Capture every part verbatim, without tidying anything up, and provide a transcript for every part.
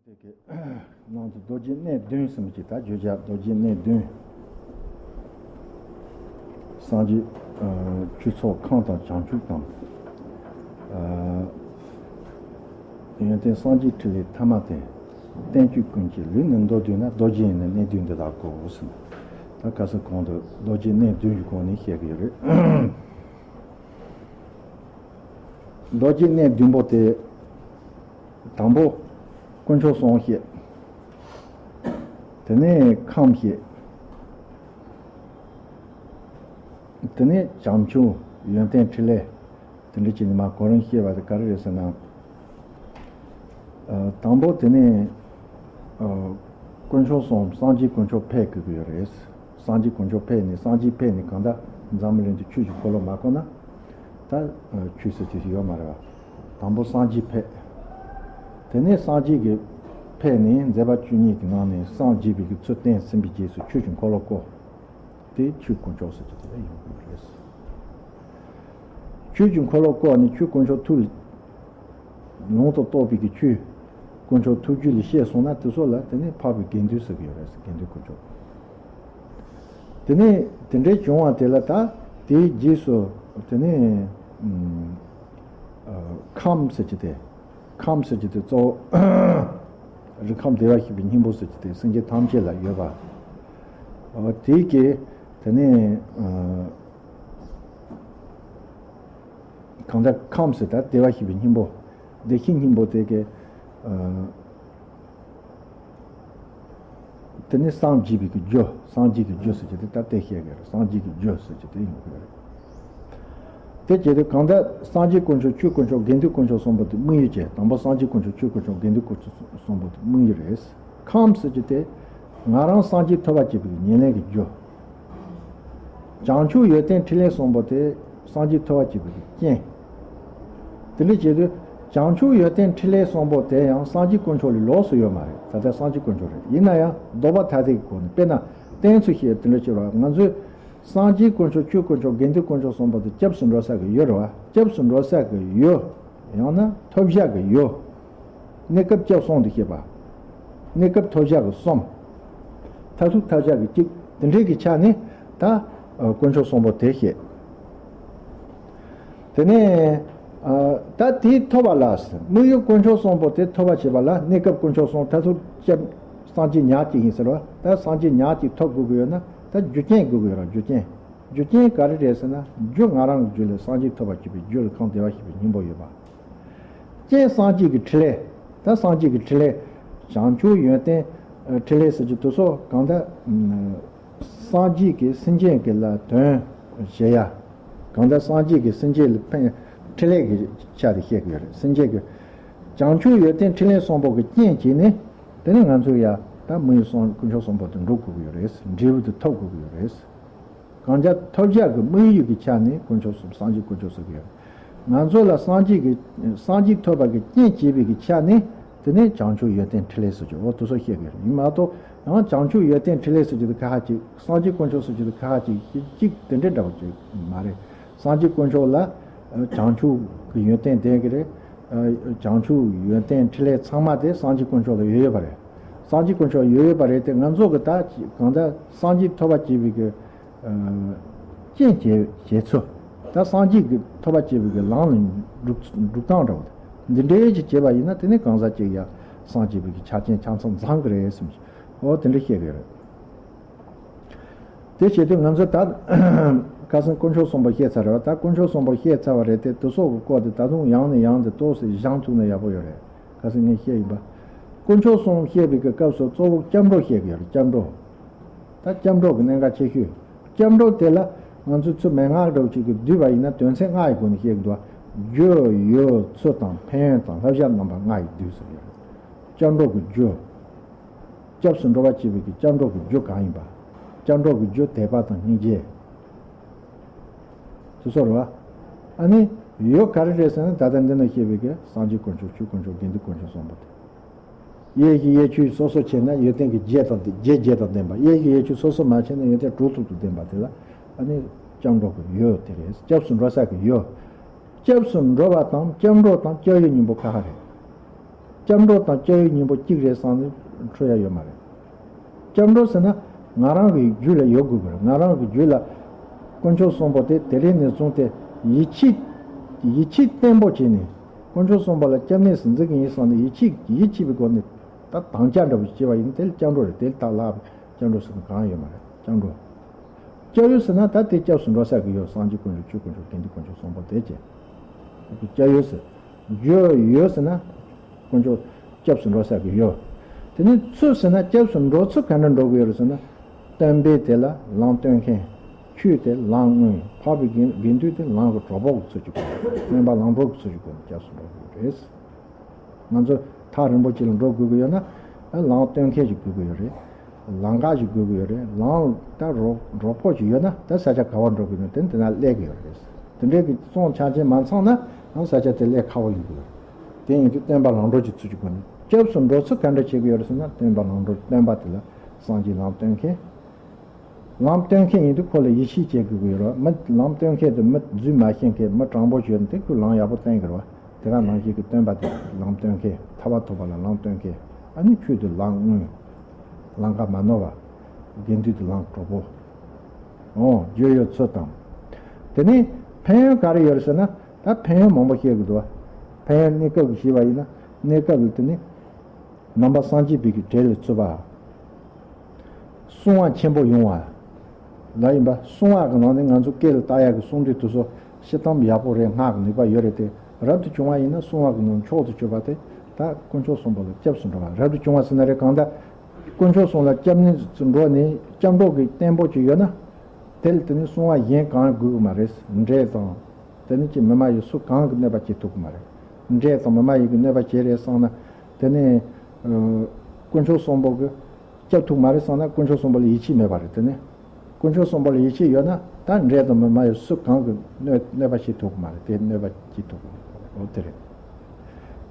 ནང་དུ་རྡོ་རྗེ་གནས་བདུན་ཟེར་མི་ཅིག་ད་བརྗོད་བྱ་རྡོ་རྗེ་གནས་བདུན། སངས་རྒྱས་ཨ་ཆོས་ཚོགས་ཁམས་དང་བྱང་ཆུབ་དང་། ཨ་ཡོན་ཏན་སངས་རྒྱས་ཕྲིན་ལས་ཐ་མ་སྟེ། བསྟན་བཅོས་ཀུན་གྱི་ལུས་ནི་མདོར་བསྡུས་ན། རྡོ་རྗེ་ཡི་ནི་གནས་བདུན་འདི་དག་གོ་ཟེར། ད་ཁ་སང་གོང་དུ་རྡོ་རྗེ་གནས་བདུན་གྱི་སྒོ་ནས་བཤད་ཀྱི་ཡོད་རེད། རྡོ་རྗེ་གནས་བདུན་པོ་དེ། དང་པོ། དཀོན་མཆོག་གསུམ་བཤད། དེ་ནས་ཁམས་བཤད། དེ་ནས་བྱང་ཆུབ་ཡོན་ཏན་ཕྲིན་ལས། དེ་འདྲ་བྱས་ནས་མར་གོ་རིམ་བཤད་པ་དེ་ག་རེ་རེད་ཟེར་ན། ཨ་དང་པོ་དེ་ནས་ཨ་དཀོན་མཆོག་གསུམ་སངས་རྒྱས་དཀོན་མཆོག་ཕེབས་དགོས་ཀྱི་ཡོད་རེད། སངས་རྒྱས་དཀོན་མཆོག་ཕེབས་ནས་སངས་རྒྱས་ཕེབས་ནས་གང་ལྟར་འཛམ་བུ་གླིང་དུ་ཆོས་ཀྱི་འཁོར་ལོ་མ་བསྐོར་ན། ད་ཨ་ཆོས་ཟེར་ཅིག་ཡོད་མ་རེད་བ། དང་པོ་སངས་རྒྱས་ཕེབས། དེ་ནས་སངས་རྒྱས་ཀྱི་ཕེབས་ནས་མཛད་པ་བཅུ་གཉིས་ཀྱི་ནང་ནས་སངས་རྒྱས་པའི་གི་ཚུལ་བསྟན་ཟིན་པའི་རྗེས་སུ་ཆོས་ཀྱི་འཁོར་ལོ་བསྐོར། དེ་ཆོས་དཀོན་མཆོག་ཟེར་གྱི་དེ་ལ་ཡོང་གི་རེད། ཆོས་ཀྱི་འཁོར་ལོ་བསྐོར་ནས་ཆོས་དཀོན་མཆོག་ཐུགས་ལ་ལུང་དུ་གཏོགས་པའི་གི་ཆོས་དཀོན་མཆོག་ཐུགས་རྒྱུད་ལ་བཤད་སོང་ན་དེ་ཚོ་ལ་དེ་ནས་འཕགས་པའི་དགེ་འདུན་ཟེར་གྱི་ཡོད་རེད། དགེ་འདུན་དཀོན་མཆོག་དེ་ནས་དེ་འདྲའི་བྱུང་བ་དེ་ལ་ད་དེའི་རྗེས་སུ་དེ་ནས་ཨ་ཁམས་ཟེར་གྱི་དེ། ཁམས་ཟེར་གྱི་དེ་གཙོ་བོ་རིགས་ཁམས་བདེ་བར་གཤེགས་པའི་སྙིང་པོ་ཟེར་གྱི་དེ་སེམས་ཅན་ཐམས་ཅད་ལ་ཡོད་པ། འོ་དེའི་གི་དེ་ནས་ཨ་གང་ལྟར་ཁམས་ཟེར་ད་བདེ་བར་གཤེགས་པའི་སྙིང་པོ། བདེ་གཤེགས་སྙིང་པོ་དེ་གི་ཨ་དེ་ནི་སངས་རྒྱས་པའི་གི་རྒྱུ། སངས་རྒྱས་ཀྱི་རྒྱུ་ཟེར་གྱི་དེ་ད་ལྟ་བཤད་ཀྱི་རེད། སངས་རྒྱས་ཀྱི་རྒྱུ་ཟེར་གྱི་དེ་ཡོང་གི་རེད། དེ་བྱས་ཏེ་གང་ལྟར་སངས་རྒྱས་དཀོན་མཆོག་ཆོས་དཀོན་མཆོག་དགེ་འདུན་དཀོན་མཆོག་གསུམ་པོ་དེ་དམིགས་ཡུལ་ཅན། དང་པོ་སངས་རྒྱས་དཀོན་མཆོག་ཆོས་དཀོན་མཆོག་དགེ་འདུན་དཀོན་མཆོག་གསུམ་པོ་དེ་དམིགས་ཡུལ་རེད། ཁམས་ཟེར་གྱི་དེ་ང་རང་སངས་རྒྱས་ཐོབ་པར་བྱེད་པའི་ཉེར་ལེན་གྱི་རྒྱུ། བྱང་ཆུབ་ཡོན་ཏན་ཕྲིན་ལས་གསུམ་པོ་དེ་སངས་རྒྱས་ཐོབ་པར་བྱེད་པའི་རྐྱེན། དེ་འདྲ་བྱེད་དུས་བྱང་ཆུབ་ཡོན་ཏན་ཕྲིན་ལས་གསུམ་པོ་དེ་ཡང་སངས་རྒྱས་དཀོན་མཆོག་ལས་ལོགས་སུ་ཡོད་མ་རེད། ད་ལྟ་སངས་རྒྱས་དཀོན་མཆོག་རེད། ཡིན་ན་ཡང་ལྡོག་པ་ཐ་དད་ཀྱི་སྒོ་ནས་དཔེར་ན་གཏན་ཚིགས་ཤིག་དེ་འདྲ་བྱེད་རོགས། ང་ཚོས་སངས་རྒྱས་དཀོན་མཆོག་ཆོས་དཀོན་མཆོག་དགེ་འདུན་དཀོན་མཆོག་གསུམ་པོ་དེ་སྐྱབས་སུ་འགྲོ་ས་གི་ཡུལ་རེད་བ། སྐྱབས་སུ་འགྲོ་ས་གི་ཡུལ། ཡང་ན་ཐོབ་བྱ་གི་ཡུལ། གནས་སྐབས་སྐྱབས་གསུམ་དུ་བཤད་པ། གནས་སྐབས་ཐོབ་བྱ་གི་གསུམ། མཐར་ཐུག་ཐོབ་བྱ་གི་གཅིག་དེ་འདྲའི་གི་ཆ་ནས་ད་ཨ་དཀོན་མཆོག་གསུམ་པོ་དེ་བཤད། དེ་ནས་ཨ་ད་དེ་ཐོབ་པ་ལ་དམིགས་ཡུལ་དཀོན་མཆོག་གསུམ་པོ་དེ་ཐོབ་པ་བྱེད་པ་ལ་གནས་སྐབས་དཀོན་མཆོག་གསུམ། མཐར་ཐུག་སྐྱབས་སངས་རྒྱས་ཉག་གཅིག་ཡིན་ཟེར་བ། ད་སངས་རྒྱས་ཉག་གཅིག་ཐོབ་དགོས་ཀྱི་ཡོད་ན་ད་རྒྱུ་རྐྱེན་དགོས་ཀྱི་ཡོད་ར། རྒྱུ་རྐྱེན། རྒྱུ་རྐྱེན་ག་རེ་རེད་ཟེར་ན་རྒྱུ་ང་རང་གི་རྒྱུད་ལ་སངས་རྒྱས་ཐོབ་པར་བྱེད་པའི་རྒྱུ་རིགས་ཁམས་བདེ་བར་གཤེགས་པའི་སྙིང་པོ་ཡོད་པ། རྐྱེན་སངས་རྒྱས་ཀྱི་ཕྲིན་ལས། ད་སངས་རྒྱས་ཀྱི་ཕྲིན་ལས། བྱང་ཆུབ་ཡོན་ཏན་ཨ་ཕྲིན་ལས་ཟེར་གྱི་དེ་ཚོ་གང་ལྟར་ཨ་སངས་རྒྱས་ཀྱིས་སེམས་ཅན་གྱི་ལ་དོན་བྱེད་ཡ། གང་ལྟར་སངས་རྒྱས་ཀྱིས་སེམས་ཅན་ལ་ཕན་ཕྲིན་ལས་ཀྱི་ཆ་དེ་བཤད་ཀྱི་ཡོད་རེད། སེམས་ཅན་གྱི་བྱང་ཆུབ་ཡོན་ཏན་ཕྲིན་ལས་གསུམ་པོ་གི་རྐྱེན་བྱས་ནས་དེ་ནི་ང་ཚོ་ཡ་ད་དམིགས་ཡུལ་གསུམ་དཀོན་མཆོག་གསུམ་པོ་དེ་འགྲུབ་དགོས་ཀྱི་ཡོད་རེད། འབྲས་བུ་དེ་ཐོབ་དགོས་ཀྱི་ཡོད་རེད། གང་ལྟར་ཐོབ་བྱ་གི་དམིགས་ཡུལ་གྱི་ཆ་ནས་དཀོན་མཆོག་གསུམ། སངས་རྒྱས་དཀོན་མཆོག་གསུམ་ཡོད། ང་ཚོ་ལ་སངས་རྒྱས་ཀྱི་སངས་རྒྱས་ཐོབ་པ་གི་རྐྱེན་བྱེད་པའི་གི་ཆ་ནས་དེ་ནས་བྱང་ཆུབ་ཡོན་ཏན་ཕྲིན་ལས་ཟེར་གྱི་འོ་དེ་ཚོ་བཤད་ཀྱི་རེད། ཡིན་མ་གཏོགས་ཡང་བྱང་ཆུབ་ཡོན་ཏན་ཕྲིན་ལས་ཟེར་གྱི་དེ་ཁ་ཁ་ཅིག་སངས་རྒྱས་དཀོན་མཆོག་ཟེར་གྱི་དེ་ཁ་ཁ་ཅིག་གཅིག་དེ་འདྲའི་འདྲ་བོ་ཅིག་མ་རེད། སངས་རྒྱས་དཀོན་མཆོག་ལ་བྱང་ཆུབ་ཀྱི་ཡོན་ཏན་ལྡན་གྱི་རེད། བྱང་ཆུབ་ཡོན་ཏན་ཕྲིན་ལས་ཚང་མ་དེ་སངས་རྒྱས་དཀོན་མཆོག་ལ་ཡོད་ཡོད་པ་རེད། སངས་རྒྱས་དཀོན་མཆོག་ཡོད་ཡོད་པ་རེད་དེ་ང་ཚོ་གི་ད་གང་ལྟར་སངས་རྒྱས་ཐོབ་པ་བྱེད་པའི་གི་རྐྱེན་བྱེད་བྱེད་ཚུལ། ད་སངས་རྒྱས་ཀྱི་ཐོབ་པ་བྱེད་པའི་གི་ལམ་ལ་འགྲོ་འགྲོ་སྟངས་འདྲ་བོ་དེ་འདི་འདྲའི་ཅིག་བྱེད་པ་ཡིན་ན་དེ་ནི་གང་ཟག་ཅིག་ཡང་སངས་རྒྱས་པའི་གི་ཆ་རྐྱེན་ཆ་ཚང་ཚང་གི་རེད་བསམ་གི་འོ་དེ་འདྲ་བཤད་གི་རེད། དེ་བྱེད་དུས་ང་ཚོས་ད་ཁ་སང་དཀོན་མཆོག་གསུམ་པོ་བཤད་ཚར་རེད་བ། ད་དཀོན་མཆོག་གསུམ་པོ་བཤད་ཚར་བ་རེད་དེ་དེ་སོགས་ཀྱི་སྐོར་དེ་ད་དུང་ཡང་ནས་ཡང་དུ་ཏོག་ཙམ་བཞེངས་ཐུབ་ན་ཡག་པོ་ཡོད་རེད། ཁ་སང་ངས་བཤད་ཡིན་པ། དཀོན་མཆོག་གསུམ་བཤད་པའི་གི་སྐབས་སུ་གཙོ་བོ་སྐྱབས་འགྲོ་བཤད་གི་ཡོད་རེད། སྐྱབས་འགྲོ། ད་སྐྱབས་འགྲོ་གི་གནད་འགག་ཆེ་ཤོས། སྐྱབས་འགྲོ་དེ་ལ་ང་ཚོས་ཚུར་མན་ངག་འདྲ་བོ་ཅིག་གིས་བསྡུས་པ་ཡིན་ན་དོན་ཚན་ལྔ་ཡི་སྒོ་ནས་བཤད་གི་འདུག་བ། རྒྱུ་ཡུལ་ཚུལ་དང་ཕན་ཡོན་དང་བསླབ་བྱ་རྣམ་པ་ལྔ་ཡིས་བསྡུས་ཟེར་གི་ཡོད་རེད། སྐྱབས་འགྲོ་གི་རྒྱུ། སྐྱབས་སུ་འགྲོ་བ་བྱེད་པའི་གི་སྐྱབས་འགྲོ་གི་རྒྱུ་གང་ཡིན་པ། སྐྱབས་འགྲོ་གི་རྒྱུ་དད་པ་དང་སྙིང་རྗེ། དེ་ཚོ་རེད་བ། ཨ་ནི་ཡུལ་ག་རེ་རེད་ཟེར་ན་ད་ལྟ་འདི་ན་བཤད་པའི་གི་སངས་རྒྱས་དཀོན་མཆོག་ཆོས་དཀོན་མཆོག་དགེ་འདུན་དཀོན་མཆོག་གསུམ་པོ་དེ། གཡས་ཀྱི་གཡས་འཁྱུད་སོ་སོ་བྱས་ན་ཡོན་ཏན་གྱི་བརྒྱད་དང་བརྒྱད་བརྒྱད་དང་ལྡན་པ། གཡས་ཀྱི་གཡས་འཁྱུད་སོ་སོ་མ་བྱས་ན་ཡོན་ཏན་དྲུག་དྲུག་ཏུ་ལྡན་པ་དེ་ལ་ཨ་ནི་སྐྱབས་འགྲོ་གི་ཡུལ་དེ་རེད། སྐྱབས་སུ་འགྲོ་ས་གི་ཡུལ། སྐྱབས་སུ་འགྲོ་བ་དང་སྐྱབས་འགྲོ་དང་སྐྱབས་ཡུལ་གཉིས་པོ་ཁ་ཁ་རེད། སྐྱབས་འགྲོ་དང་སྐྱབས་ཡུལ་གཉིས་པོ་གཅིག་རེད་བསམ་ནས་འཁྲུལ་ཡ་ཡོད་མ་རེད། སྐྱབས་འགྲོ་ཟེར་ན་ང་རང་གི་རྒྱུད་ལ་ཡོད་དགོས་ཀྱི་རེད། ང་རང་གི་རྒྱུད་ལ་དཀོན་མཆོག་གསུམ་པོ་དེ་དེ་རིང་ནས་བཟུང་སྟེ་ཡིད་ཆེས་ཡིད་ཆེས་བརྟན་པོ་བྱས་ནས་དཀོན་མཆོག་གསུམ་པོ་ལ་སྐྱབས་གནས་སུ་འཛིན་གྱི་ཡིན་བསམ་ནས་ཡིད་ཆེས་ཡིད་ཆེས་པའི་སྒོ་ནས་ད་དམ་བཅའ་འདྲ་པོ་བྱས་པ་ཡིན་དེ་ལ་སྐྱབས་འགྲོ་རེད། དེ་ལ་ད་ལྷག་པའི་སྐྱབས་འགྲོ་ཟེར་ན་གང་ཡོད་མ་རེད། སྐྱབས་འགྲོ། སྐྱབས་ཡུལ་ཟེར་ན་ད་དེ་སྐྱབས་སུ་འགྲོ་ས་གི་ཡོད། སངས་རྒྱས་དཀོན་མཆོག་ཆོས་དཀོན་མཆོག་དགེ་འདུན་དཀོན་མཆོག་གསུམ་པོ་དེ་བྱས། སྐྱབས་ཡུལ་ཟེར། རྒྱུ་ཡོད་ཟེར་ན། དཀོན་མཆོག་སྐྱབས་སུ་འགྲོ་ས་གི་ཡོད། དེ་ནས་ཚུལ་ཟེར་ན་སྐྱབས་སུ་འགྲོ་ཚུལ་ག་འདྲ་འགྲོ་གི་ཡོད་རེད་ཟེར་ན། སྟོན་པས་དེ་ལ་ལམ་སྟོན་མཁན། ཆོས་དེ་ལམ་དངོས། འཕགས་པའི་དགེ་དགེ་འདུན་དེ་ལམ་གྱི་གྲོགས་པོ་གི་ཚུལ་གྱི་སྒོ་ནས་སྨོན་པ་ལམ་གྲོགས་ཀྱི་ཚུལ་གྱི་སྒོ་ནས་སྐྱབས་སུ་འགྲོ་གི་ཡོད་རེད། ང་ཚོ་ཐག་རིང་པོ་ཅིག་ལ་འགྲོ་དགོས་ཀྱི་ཡོད་ན། ལམ་སྟོན་མཁན་ཞིག་དགོས་ཀྱི་ཡོད་རེད། ལམ་ཁ་ཞིག་དགོས་ཀྱི་ཡོད་རེད། ལམ་ད་རོགས་གྲོགས་པོ་ཞིག་ཡོད་ན་ད་ས་ཆ་ག་བར་འགྲོ་དགོས་ན་དེ་འདི་ན་སླེབས་ཀྱི་ཡོད་རེད། དེ་འདྲའི་གི་གསུང་ཆ་ཅན་མ་ཚང་ན་ཡང་ས་ཆ་དེ་སླེབས་ཁག་པོ་ཡིན་གྱི་ཡོད་རེད། དེ་ཡིན་དུས་སྟོན་པ་ལམ་གྲོགས་ཀྱི་ཚུལ་གྱི་སྒོ་ནས་སྐྱབས་སུ་འགྲོ་ཚུལ་ག་འདྲ་བྱེད་ཀྱི་ཡོད་རེད་ཟེར་ན། སྟོན་པ་ལམ་གྲོགས་སྟོན་པ་དེ་ལ་སངས་རྒྱས་ལམ་སྟོན་མཁན། ལམ་སྟོན་མཁན་ཡིན་དུས་ཁོ་ལ་ཡིད་ཆེས་བྱེད་དགོས་ཀྱི་ཡོད་རེད། མི་ལམ་སྟོན་མཁན་དེ་མི་རྫུན་མ་བཤད་མཁན་མི་དྲང་པོ་བྱོས་ན་དེ་ཁོས་ལམ་ཡག་པོ་སྟོན་གྱི་རེད་བ། དེ་ག་ནང་བཞིན་གྱི་སྟོན་པ་དེ་ལམ་སྟོན་མཁན་ཐར་པ་ཐོབ་པ་ལ་ལམ་སྟོན་མཁན། ཨ་ནི་ཆོས་དེ་ལམ་དངོས། ལམ་ཁ་མ་ནོར་བ། དགེ་འདུན་དེ་ལམ་གྲོགས་པོ། འོ་རྒྱུ་ཡོད་ཚུལ་དང་། དེ་ནས་ཕན་ཡོན་ག་རེ་ཡོད་རེད་ཟེར་ན། ད་ཕན་ཡོན་མང་པོ་བཤད་དགོས་འདུག་བ། ཕན་ཡོན་གནས་སྐབས་ཀྱི་བཤད་པ་ཡིན་ན་གནས་སྐབས་ལ་དེ་ནི། ནང་པ་སངས་རྒྱས་པའི་གི་གྲལ་ལ་ཚུད་པ། གསང་བ་ཆེན་པོ་ཡོང་བ། ལ་ཡིན་པ་གསང་བ་གི་ནང་ནས་ང་ཚོ་སྐེ་ལ་བཏགས་ཡག་གི་གསང་འདུས་དེ་ཚོ་ཤི་སྟངས་ཡག་པོ་རེད། སྔགས་ཀྱི་ནུས་པ་ཡོད་རེད་དེ། རབ་ཏུ་བྱུང་བ་ཡིན་ན་གསང་བ་གི་ནང་མཆོག་ཏུ་གྱུར་པ་དེ་ད་དཀོན་མཆོག་གསུམ་པོ་ལ་སྐྱབས་སུ་འགྲོ་བ་རབ་ཏུ་བྱུང་བ་ཟེར་ན་རེད། གང་ལྟར་དཀོན་མཆོག་གསུམ་ལ་སྐྱབས་གནས་སུ་འགྲོ་ནས་སྐྱབས་འགྲོ་གི་བརྟན་པོ་ཅིག་ཡོད་ན། དེ་ལ་དེ་ནི་གསང་བ་གཞན་གང་དགོས་ཀྱི་མ་རེད། འདྲེ་དང་། དེ་ནི་ཅི་མི་མ་ཡིན་སུ་གང་གི་གནོད་པ་བྱེད་ཐུབ་ཀྱི་མ་རེད། འདྲེ་དང་མི་མ་ཡིན་གྱི་གནོད་པ་བྱེད་རེད་བསམ་ན། དེ་ནི། ཨ། དཀོན་མཆོག་གསུམ་པོ་གི་སྐྱབས་ཐུབ་མ་རེད་བསམ་ན་དཀོན་མཆོག་གསུམ་པོ་ལ་ཡིད་ཆེས་མེད་པ་རེད། དེ་ནི། དཀོན་མཆོག་གསུམ་པོ་ལ་ཡིད་ཆེས་ཡོད་ན་ད་འདྲེ་དང་མི་མ་ཡིན་སུ་གང་གི་གནོད་གནོད་པ་བྱེད་ཐུབ་ཀྱི་མ་རེད། དེ་གནོད་པ་བྱེད་ཐུབ་ཀྱི་མ་རེད། འོ་དེ་རེད།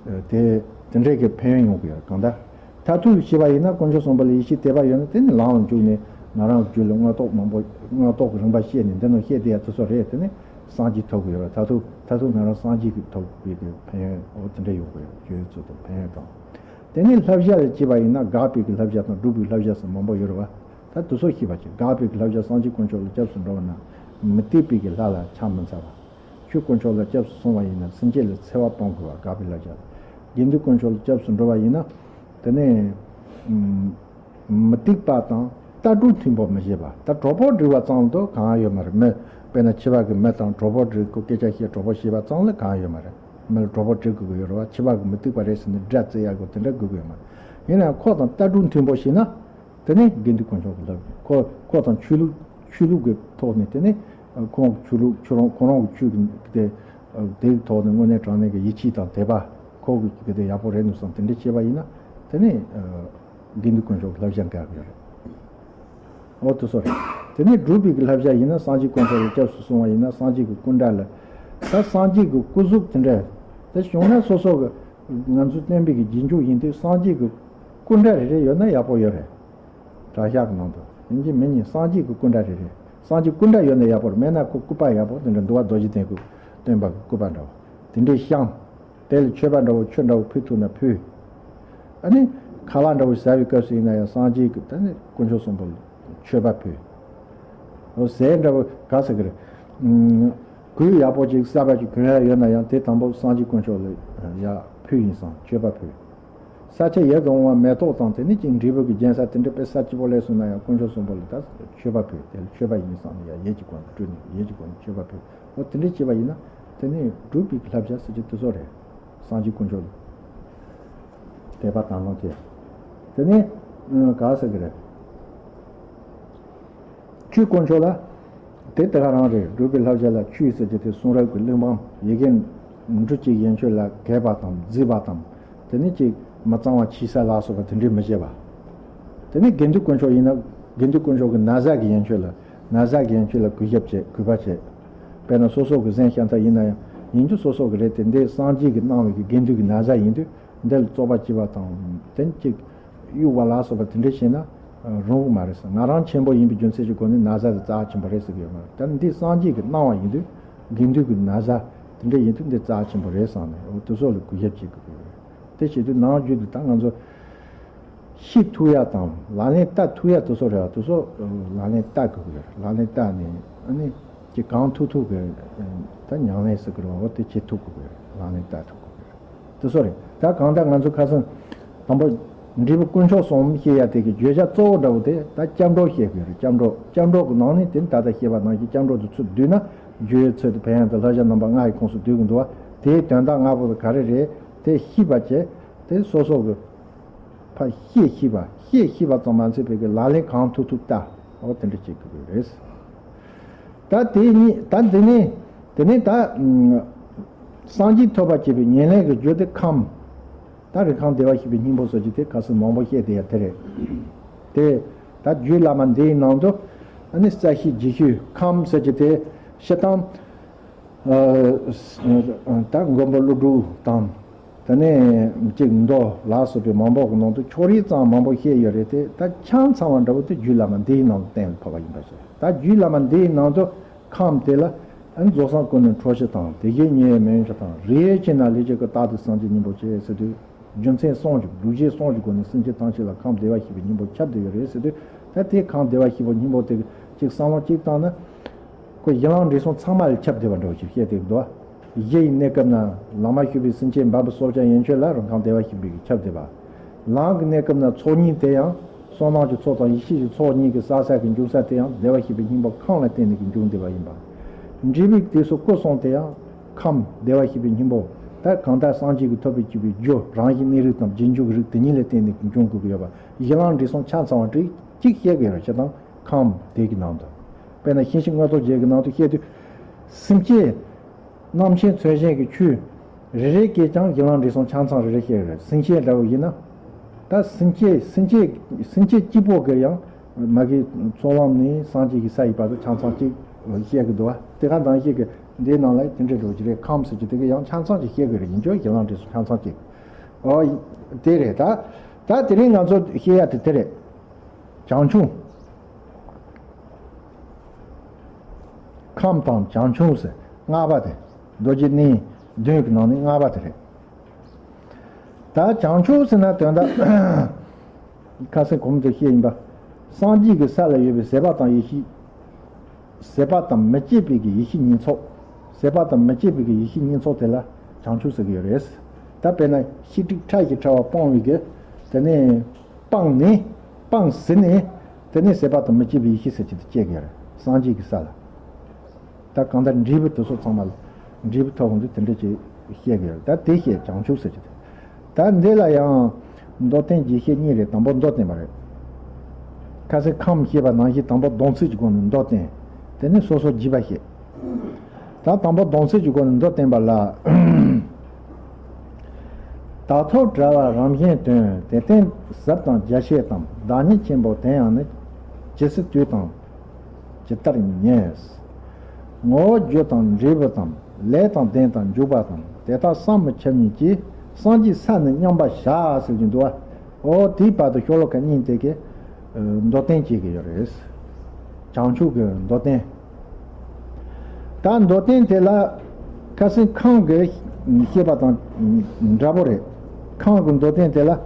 ཨ། དེ་དེ་འདྲའི་གི་ཕན་ཡོན་ཡོང་གི་ཡོད། གང་ལྟར། མཐར་ཐུག་ལ་ཤེས་པ་ཡིན་ན་དཀོན་མཆོག་གསུམ་པོ་ལ་ཡིད་ཆེས་དད་པ་ཡོད་ན་དེ་ནི་ལམ་ལ་འཇུག་ནས་ང་རང་རྒྱུད་ལ་མངོན་རྟོགས་མང་པོ་མངོན་རྟོགས་ཀྱི་རིམ་པ་བཤད་ནས་འདི་ནང་བཤད་བསྡད་ཡ་དེ་ཚོ་རེད། དེ་ནི་སངས་རྒྱས་ཐོབ་ཀྱི་ཡོད་རེད། མཐར་ཐུག་མཐར་ཐུག་ང་རང་སངས་རྒྱས་ཀྱི་ཐོབ་པའི་གི་ཕན་ཡོན་འོ་དེ་འདྲ་ཡོང་གི་ཡོད། རྒྱུ་ཡོད་ཚུལ་དང་ཕན་ཡོན་དང་། དེ་ནས་བསླབ་བྱ་ལ་བྱས་པ་ཡིན་ན་དགག་པའི་གི་བསླབ་བྱ་དང་སྒྲུབ་པའི་བསླབ་བྱ་ཟེར་མང་པོ་ཡོད་རེད་བ། ད་དེ་ཚོ་ཤེས་པ་བྱེད། དགག་པའི་གི་བསླབ་བྱ་སངས་རྒྱས་དཀོན་མཆོག་ལ་སྐྱབས་སུ་འགྲོ་བ་ན་མུ་སྟེགས་པའི་གི་ལྷ་ལ་ཕྱག་མི་འཚལ་བ། ཆོས་དཀོན་མཆོག་ལ་སྐྱབས་སུ་སོང་བ་ཡིན་ན་སེམས་ཅན་ལ་འཚེ་བ་སྤོང་དགོས་པ་དགག་པའི་བསླབ་བྱ། དགེ་འདུན་དཀོན་མཆོག་ལ་སྐྱབས་སུ་འགྲོ་བ་ཡིན་ན། དེ་ནས། ཨུམ། མུ་སྟེགས་པ་དང་ལྟ་གྲུབ་མཐུན་པོ་མི་བྱེད་པ། ད་གྲོགས་པོ་སྒྲིག་པ་ཙམ་དུ་གང་ཡོད་མ་རེད། མི་དཔེར་ན་ཕྱི་པ་གི་མི་དང་གྲོགས་པོ་སྒྲིག་གི་སྐད་ཆ་བཤད་གྲོགས་པོ་བྱེད་པ་ཙམ་ལ་གང་ཡོད་མ་རེད། མི་ལ་གྲོགས་པོ་སྒྲིག་དགོས་ཀྱི་ཡོད་རེད་བ། ཕྱི་པ་གི་མུ་སྟེགས་པ་རེད་ཟེར་ནས་དགྲ་བརྩི་ཡག་གི་དེ་འདྲ་དགོས་ཀྱི་ཡོད་མ་རེད། ཡིན་ནའང་ཁོ་དང་ལྟ་གྲུབ་མཐུན་པོ་བྱས་ན། དེ་ནས་དགེ་འདུན་དཀོན་མཆོག་གི་ལྷ་བཞེངས། ཁོ་ཁོ་དང་ཆོས་ལུགས་ཆོས་ལུགས་ཀྱི་ཐོག་ནས་དེ་ནས་ཁོང་གི་ཆོས་ལུགས་ཁྱོད་རང་ཁོང་རང་གི་ཆོས་ཀྱི་དེ་དེའི་ཐོག་ནས་དངོས་གནས་དྲང་གནས་ཀྱི་ཡིད་ཆེས་དང་དད་པ་ཁོ་གི་གི་དེ་ཡག་པོ་རེད་འདུག་བསམ་དེ་འདྲ་བྱས་པ་ཡིན་ན་དེ་ནས་དགེ་འདུན་དཀོན་མཆོག་གི་ལྷ་བཞེངས་དགའ་གི་ཡོད་རེད། འོ་དེ་ཚོ་རེད། དེ་ནས་སྒྲུབ་པའི་གི་ལྷ་བཞེངས་ཡིན་ན་སངས་རྒྱས་དཀོན་མཆོག་ལ་སྐྱབས་སུ་སོང་བ་ཡིན་ན་སངས་རྒྱས་ཀྱི་སྐུ་འདྲ་ལ། ད་སངས་རྒྱས་ཀྱི་སྐུ་གཟུགས་དེ་འདྲ། དེ་བྱུང་ན་སོ་སོ་གི་ང་ཚོ་བསྟན་པའི་གི་རྗེས་འཇུག་ཡིན་དུས་སངས་རྒྱས་ཀྱི་སྐུ་འདྲ་རེ་རེ་ཡོད་ན་ཡག་པོ་ཡོད་རེད། གྲྭ་ཤག་གི་ནང་དུ་ཡིན་གཅིག་མིན་གཉིས་སངས་རྒྱས་ཀྱི་སྐུ་འདྲ་རེ་རེ། སངས་རྒྱས་སྐུ་འདྲ་ཡོད་ན་ཡག་པོ་རེད། མེད་ན་ཁོ་སྐུ་པར་ཡག་པོ་དེ་འདྲ་འདུལ་བ་རྡོ་རྗེ་གདན་གྱི་སྟོན་པ་གི་སྐུ་པར་འདྲ་བོ་དེ་འདྲའི་བཤམས། དེ་ལ་མཆོད་པ་འདྲ་བོ་ཆུ་འདྲ་བོ་ཕུལ་ཐུབ་ན་ཕུལ། ཨ་ནི། ཁ་ལག་འདྲ་བོ་ཟ་བའི་སྐབས་སུ་ཡིན་ན་ཡང་སངས་རྒྱས་ཀྱི་ད་ནི་དཀོན་མཆོག་གསུམ་པོ་ལ་མཆོད་པ་ཕུལ། འོ་ཟས་འདྲ་བོ་ག་ཟེར་གི་རེད། ཨུམ། གོས་ཡག་པོ་ཅིག་གསར་པ་ཅིག་གོན་ཡ་ཡོད་ན་ཡང་དེ་དང་པོ་སངས་རྒྱས་དཀོན་མཆོག་ལ་ཡ་ཕུལ་ཡིན་བསམ་མཆོད་པ་ཕུལ། ས་ཆ་ཡིད་དུ་འོང་བ་མེ་ཏོག་དང་དེ་ནི་ཅིག་འབྲས་བུ་གི་རྒྱན་ས་དེ་འདྲ་དཔེ་ས་སྐྱིད་པོ་སླེབས་སོང་ན་ཡང་དཀོན་མཆོག་གསུམ་པོ་ལ་ད་མཆོད་པ་ཕུལ། དེ་ལ་མཆོད་པ་ཡིན་བསམ་ནས་ཡ་ཡིད་ཀྱི་སྒོ་ནས་སྤྲུལ་ནས་ཡིད་ཀྱི་སྒོ་ནས་མཆོད་པ་ཕུལ། འོ་དེ་འདྲ་བྱས་པ་ཡིན་ན་དེ་ནི་སྒྲུབ་པའི་བསླབ་བྱ་ཟེར་གྱི་དེ་ཚོ་རེད། སངས་རྒྱས་དཀོན་མཆོག་ལ་དད་པ་དང་བླངས་བྱས། དེ་ནས་ག་ཟེར་གི་རེད། ཆོས་དཀོན་མཆོག་ལ། དེ་དེ་ག་རང་རེད། སྒྲུབ་པའི་བསླབ་བྱ་ལ་ཆོས་ཟེར་གྱི་དེ་གསུང་རབ་ཀྱི་གླེགས་བམ་ཡི་གེ་འབྲུ་གཅིག་ཡན་ཆོད་ལ་གས་པ་དང་བརྫིས་པ་དང་། དེ་ནི་ཅིག་མི་གཙང་བ་ཕྱི་ས་ལ་སོགས་པ་དེ་འདྲའི་མི་བྱེད་པ། དེ་ནི་དགེ་འདུན་དཀོན་མཆོག་ཡིན་ན་དགེ་འདུན་དཀོན་མཆོག་གི་ན་བཟའ་གི་ཡན་ཆོད་ལ་ན་བཟའ་གི་ཡན་ཆོད་ལ་གུས་ཞབས་བྱེད་གུས་པ་བྱེད། དཔེར་ན་སོ་སོ་གི་གཟན་ཤམ་ཐབས་ཡིན་ན་ཡང་ཡིན་རྒྱུ་སོ་སོ་གི་རེད་དེ་འདི་སངས་རྒྱས་ཀྱིས་གནང་བའི་གི་དགེ་འདུན་གྱི་ན་བཟའ་ཡིན་དུས། འདི་ལ་བཙོག་པ་སྐྱེས་པ་དང་དེ་གཅིག་གཡུག་པ་ལ་སོགས་པ་དེ་འདྲ་བྱས་ན་རུང་བ་མ་རེད་ཟེར། ང་རང་ཆེན་པོ་ཡིན་པའི་རྒྱུ་མཚན་གྱི་སྒོ་ནས་ན་བཟའ་དེ་རྩ་ཆེན་པོ་རེད་ཟེར་གྱི་ཡོད་མ་རེད། ད་འདི་སངས་རྒྱས་ཀྱིས་གནང་བ་ཡིན་དུས་དགེ་འདུན་གྱི་ན་བཟའ་དེ་འདྲ་ཡིན་དུས་འདི་རྩ་ཆེན་པོ་རེད་བསམ་ནས་འོ་དེ་ཚོ་ལ་གུས་ཞབས་བྱེད་དགོས་ཀྱི་ཡོད་རེད། དེ་བྱེད་དུས་ནམ་རྒྱུན་དུ་ད་ང་ཚོ་ཤེས་ཐུབ་ཡ་དང་ལག་ལེན་བསྟར་ཐུབ་ཡ་དེ་ཚོ་རེད་བ། དེ་ཚོ་ལག་ལེན་བསྟར་དགོས་ཀྱི་རེད། ལག་ལེན་བསྟར་ནས་ཨ་ནི་ཅིག་གང་ཐུབ་ཐུབ་ཀྱི་ད་ཉམས་ལེན་ཟེར་གྱི་རེད་བ། དེ་བྱེད་ཐུབ་དགོས་ཀྱི་རེད། ལག་ལེན་བསྟར་ཐུབ་དགོས་ཀྱི་རེད། དེ་ཚོ་རེད། ད་གང་ལྟར་ང་ཚོ་ཁ་སང་དང་པོ་འབྲས་བུ་དཀོན་མཆོག་གསུམ་བཤད་ཡ་དེ་གི་བརྗོད་བྱ་གཙོ་བོ་འདྲ་བོ་དེ་ད་སྐྱབས་འགྲོ་བཤད་དགོས་རེད། སྐྱབས་འགྲོ། སྐྱབས་འགྲོ་གི་ནང་ནས་དེ་ད་ལྟ་བཤད་པ་ནང་བཞིན་སྐྱབས་འགྲོ་དེ་ཚུར་བསྡུས་ན། རྒྱུའི་ཚུལ་དུ་ཕན་ཡོན་དང་བསླབ་བྱ་རྣམ་པ་ལྔ་ཡི་ཁོངས་སུ་བསྡུ་གི་འདུག་བ། དེའི་དོན་དག་ལྔ་པོ་དེ་ག་རེ་རེད། དེ་ཤེས་པ་བྱས། དེ་སོ་སོ་གི་ཕར་ཤེས་ཤེས་པ། ཤེས་ཤེས་པ་ཙམ་མ་ཟད་པའི་གི་ལག་ལེན་གང་ཐུབ་ཐུབ་བསྟར། འོ་དེ་འདྲ་བྱེད་དགོས་ཀྱི་རེད། ད་དེ་གཉིས། ད་འདི་ནས་དེ་ནས་ད་ཨམ་སངས་རྒྱས་ཐོབ་པར་བྱེད་པའི་ཉེར་ལེན་གྱི་རྒྱུ་དེ་ཁམས། ད་རིན་ཁམས་བདེ་བར་གཤེགས་པའི་སྙིང་པོ་ཟེར་གྱི་དེ་ཁ་སང་མང་པོ་བཤད་བསྡད་ཡ་དེ་རེད། དེ་ད་རྒྱུད་བླ་མ་འདིའི་ནང་དུ་ཨ་ནི་རྩ་ཤེ་རྒྱུད་ཤེས་ཁམས་ཟེར་གྱི་དེ་སྤྱིར་བཏང་ཨ་ད་མགོན་པོ་ཀླུ་སྒྲུབ་དང་། དེ་ནས་ཅིག་མདོ་ལ་སོགས་པའི་མང་པོ་གི་ནང་དུ་ཕྱོགས་རིས་ཙམ་མང་པོ་བཤད་ཡོད་རེད་དེ། ད་ཆ་ཚང་བ་འདྲ་བོ་དེ་རྒྱུད་བླ་མ་འདིའི་ནང་དུ་གཏན་ལ་ཕབ་པ་ཡིན་པ་ཞིག་ད་རྒྱུད་བླ་མ་འདིའི་ནང་དུ་ཁམས་དེ་ལ་ཨ་ནི་རྫོགས་སངས་སྐུ་ནི་འཕྲོ་ཕྱིར་དང་། དེ་བཞིན་ཉེ་བའི་མི་ཡོན་ཆོས་དང་། རིགས་ཡོད་ཕྱིར་ན་ལས་ཀྱི་སྐུ། རྟག་ཏུ་སངས་རྒྱས་སྙིང་པོར་བྱེད་ཟེར་དུས། རྒྱུ་མཚན་གསུམ་གྱི། སྒྲུབ་བྱེད་གསུམ་གྱི་སྒོ་ནས་སེམས་ཅན་ཐམས་ཅད་ལ་ཁམས་བདེ་བར་གཤེགས་པའི་སྙིང་པོ་ཁྱབ་བསྡད་ཡོད་རེད་ཟེར་དུས། ད་དེ་ཁམས་བདེ་བར་གཤེགས་པའི་སྙིང་པོ་དེ་གཅིག་བསམ་བློ་གཅིག་བཏང་ན། ཁོ་གཞི་ལམ་འབྲས་གསུམ་ཚང་མ་ལ་ཁྱབ་བསྡད་པ་འདྲ་བོ་ཞིག་བཤད་བསྡད་འདུག་གཞི་ཡི་གནས་སྐབས་ན་ལམ་མ་ཞུགས་པའི་སེམས་ཅན་འབད་པ་སྲོག་ཆགས་ཡན་ཆོད་ལ་རང་ཁམས་བདེ་བར་གཤེགས་པའི་ཁྱབ་བསྡད་པ། ལམ་གྱི་གནས་སྐབས་ན་ཚོགས་གཉིས་དེ་ཡང་བསོད་ནམས་ཀྱི་ཚོགས་དང་ཡེ་ཤེས་ཀྱི་ཚོགས་གཉིས་ཀྱི་བསགས་ས་གི་འབྱུང་ས་དེ་ཡང་བདེ་བར་གཤེགས་པའི་སྙིང་པོ་ཁམས་ལ་བརྟེན་ནས་ཀྱི་འབྱུང་བསྡད་པ་ཡིན་པ། འབྲས་བུའི་དུས་སུ་སྐུ་གསུམ་དེ་ཡང་ཁམས་བདེ་བར་གཤེགས་པའི་སྙིང་པོ། ད་གང་ལྟར་སངས་རྒྱས་ཀྱི་ཐོབ་པའི་སྤྱོད་པའི་རྒྱུ་རང་བཞིན་གནས་རིགས་དང་རྗེས་འཇུག་གི་རིགས་དེ་གཉིས་ལ་བརྟེན་ནས་ཀྱི་འབྱུང་དགོས་ཀྱི་ཡོད་པ། གཞི་ལམ་འབྲས་གསུམ་ཆ་ཚང་བ་འདྲ་གཅིག་བཤད་དགོས་རེད། བྱས་ཙང་ཁམས་དེ་གི་ནང་དུ། དཔེར་ན་ཤེས་བྱེད་མངོན་རྟོགས་རྒྱན་གྱི་ནང་དུ་བཤད་དུས། སེམས་བསྐྱེད། རྣམ་མཁྱེན་མཚོན་བྱེད་ཀྱི་ཆོས་རེ་རེ་སྐྱེས་ཀྱང་གཞི་ལམ་འབྲས་གསུམ་ཆ་ཚང་རེ་རེ་བཤད་ཀྱི་རེད། སེམས་བསྐྱེད་འདྲ་བོ་ཡིན་ན། ད་སེམས་བསྐྱེད། སེམས་བསྐྱེད། སེམས་བསྐྱེད་གཅིག་པོ་གི་ཡང་མ་གི་ཚོགས་ལམ་ནས་སངས་རྒྱས་ཀྱི་ས་ཡི་བར་དུ་ཆ་ཚང་གཅིག་བཤད་ཀྱི་འདུག་བ། དེ་ག་ནང་བཞིན་གྱི་འདིའི་ནང་ལ་དེ་འདྲ་འགྲོ་གི་རེད། ཁམས་ཟེར་གྱི་དེ་གི་ཡང་ཆ་ཚང་གཅིག་བཤད་ཀྱི་རེད། ཡིན་ཀྱང་གཞི་ལམ་འབྲས་གསུམ་ཆ་ཚང་གཅིག་ཨོ། དེ་རེད། ད་ད་དེ་རིང་ང་ཚོ་བཤད་ཡ་དེ་དེ་རེད། བྱང་ཆུབ། ཁམས་དང་བྱང་ཆུབ་ཟེར་ལྔ་པ་དེ། མདོ་རྒྱུད་གནས་བདུན་གྱི་ནང་ནས་ལྔ་པ་དེ་རེད། ད་བྱང་ཆུབ་ཟེར་ན་དོན་དག་ཁ་སང་གོང་དུ་བཤད་ཡིན་པ། སངས་རྒྱས་ཀྱི་ས་ལ་ཡོད་པའི་ཟད་པ་དང་ཡེ་ཤེས། ཟད་པ་དང་མི་སྐྱེ་བའི་གི་ཡེ་ཤེས་གཉིས་ཚོགས། ཟད་པ་དང་མི་སྐྱེ་བའི་གི་ཡེ་ཤེས་གཉིས་ཚོགས་དེ་ལ་བྱང་ཆུབ་ཟེར་གྱི་ཡོད་རེད། ད་དཔེར་ན་ཤེས་སྒྲིབ་ཕྲ་ཞིང་ཕྲ་བ་སྤངས་པའི་གི། དེ་ནས་སྤངས་ནས། སྤངས་ཟིན་ནས། དེ་ནས་ཟད་པ་དང་མི་སྐྱེ་བའི་ཡེ་ཤེས་ཟེར་གྱི་དེ་སྐྱེ་གི་ཡོད་རེད། སངས་རྒྱས་ཀྱི་ས་ལ། ད་གང་ལྟར་འབྲས་བུ་དེ་ཚོ་ཚང་མ་ལ་འབྲས་བུ་ཐོབ་འོང་དུས་དེ་འདྲ་ཅིག་བཤད་ཀྱི་ཡོད་རེད། ད་དེ་བཤད། བྱང་ཆུབ་ཟེར་གྱི་དེ། ད་འདི་ལ་ཡང་མདོ་བསྟན་རྒྱས་བཤད་གཉིས་རེད། དང་པོ་མདོ་བསྟན་པ་རེད། ཁ་སང་ཁམས་བཤད་པ་ནང་བཞིན་དང་པོ་སྡོམ་ཚིག་གི་སྒོ་ནས་མདོ་བསྟན། དེ་ནས་སོ་སོ་རྒྱས་པ་བཤད། ད་དང་པོ་སྡོམ་ཚིག་གི་སྒོ་ནས་མདོ་བསྟན་པ་ལ། དག་ཐོག་བྲལ་བ་རང་གཞན་དོན། དེ་སྟེང་ཟབ་དང་རྒྱ་ཆེ་དང་། བདག་ཉིད་ཆེན་པོ་དེ་ཡང་ནི། ཇི་སྲིད་དུས་དང་ཇི་ལྟར་ཉེ། ངོ་བོ་རྒྱུ་དང་འབྲས་བུ་དང་། ལས་དང་ལྡན་དང་འཇུག་པ་དང་། དེ་དག་བསམ་མི་ཁྱབ་གཉིས་ཀྱིས། སངས་རྒྱས་ས་ནི་མཉམ་པར་བཞག་ཟེར་གྱི་འདུག་བ། འོ་དེའི་བར་དུ་ཤོ་ལོ་ཀ་གཉིས་དེ་གའི་མདོ་བསྟན་བྱེད་ཀྱི་ཡོད་རེད། བྱང་ཆུབ་ཀྱི་མདོ་བསྟན། ད་མདོ་བསྟན་དེ་ལ་ཁ་སང་ཁམས་ཀྱི་བཤད་པ་དང་འདྲ་པོ་རེད། ཁམས་ཀྱི་མདོ་བསྟན་དེ་ལ་ཨ་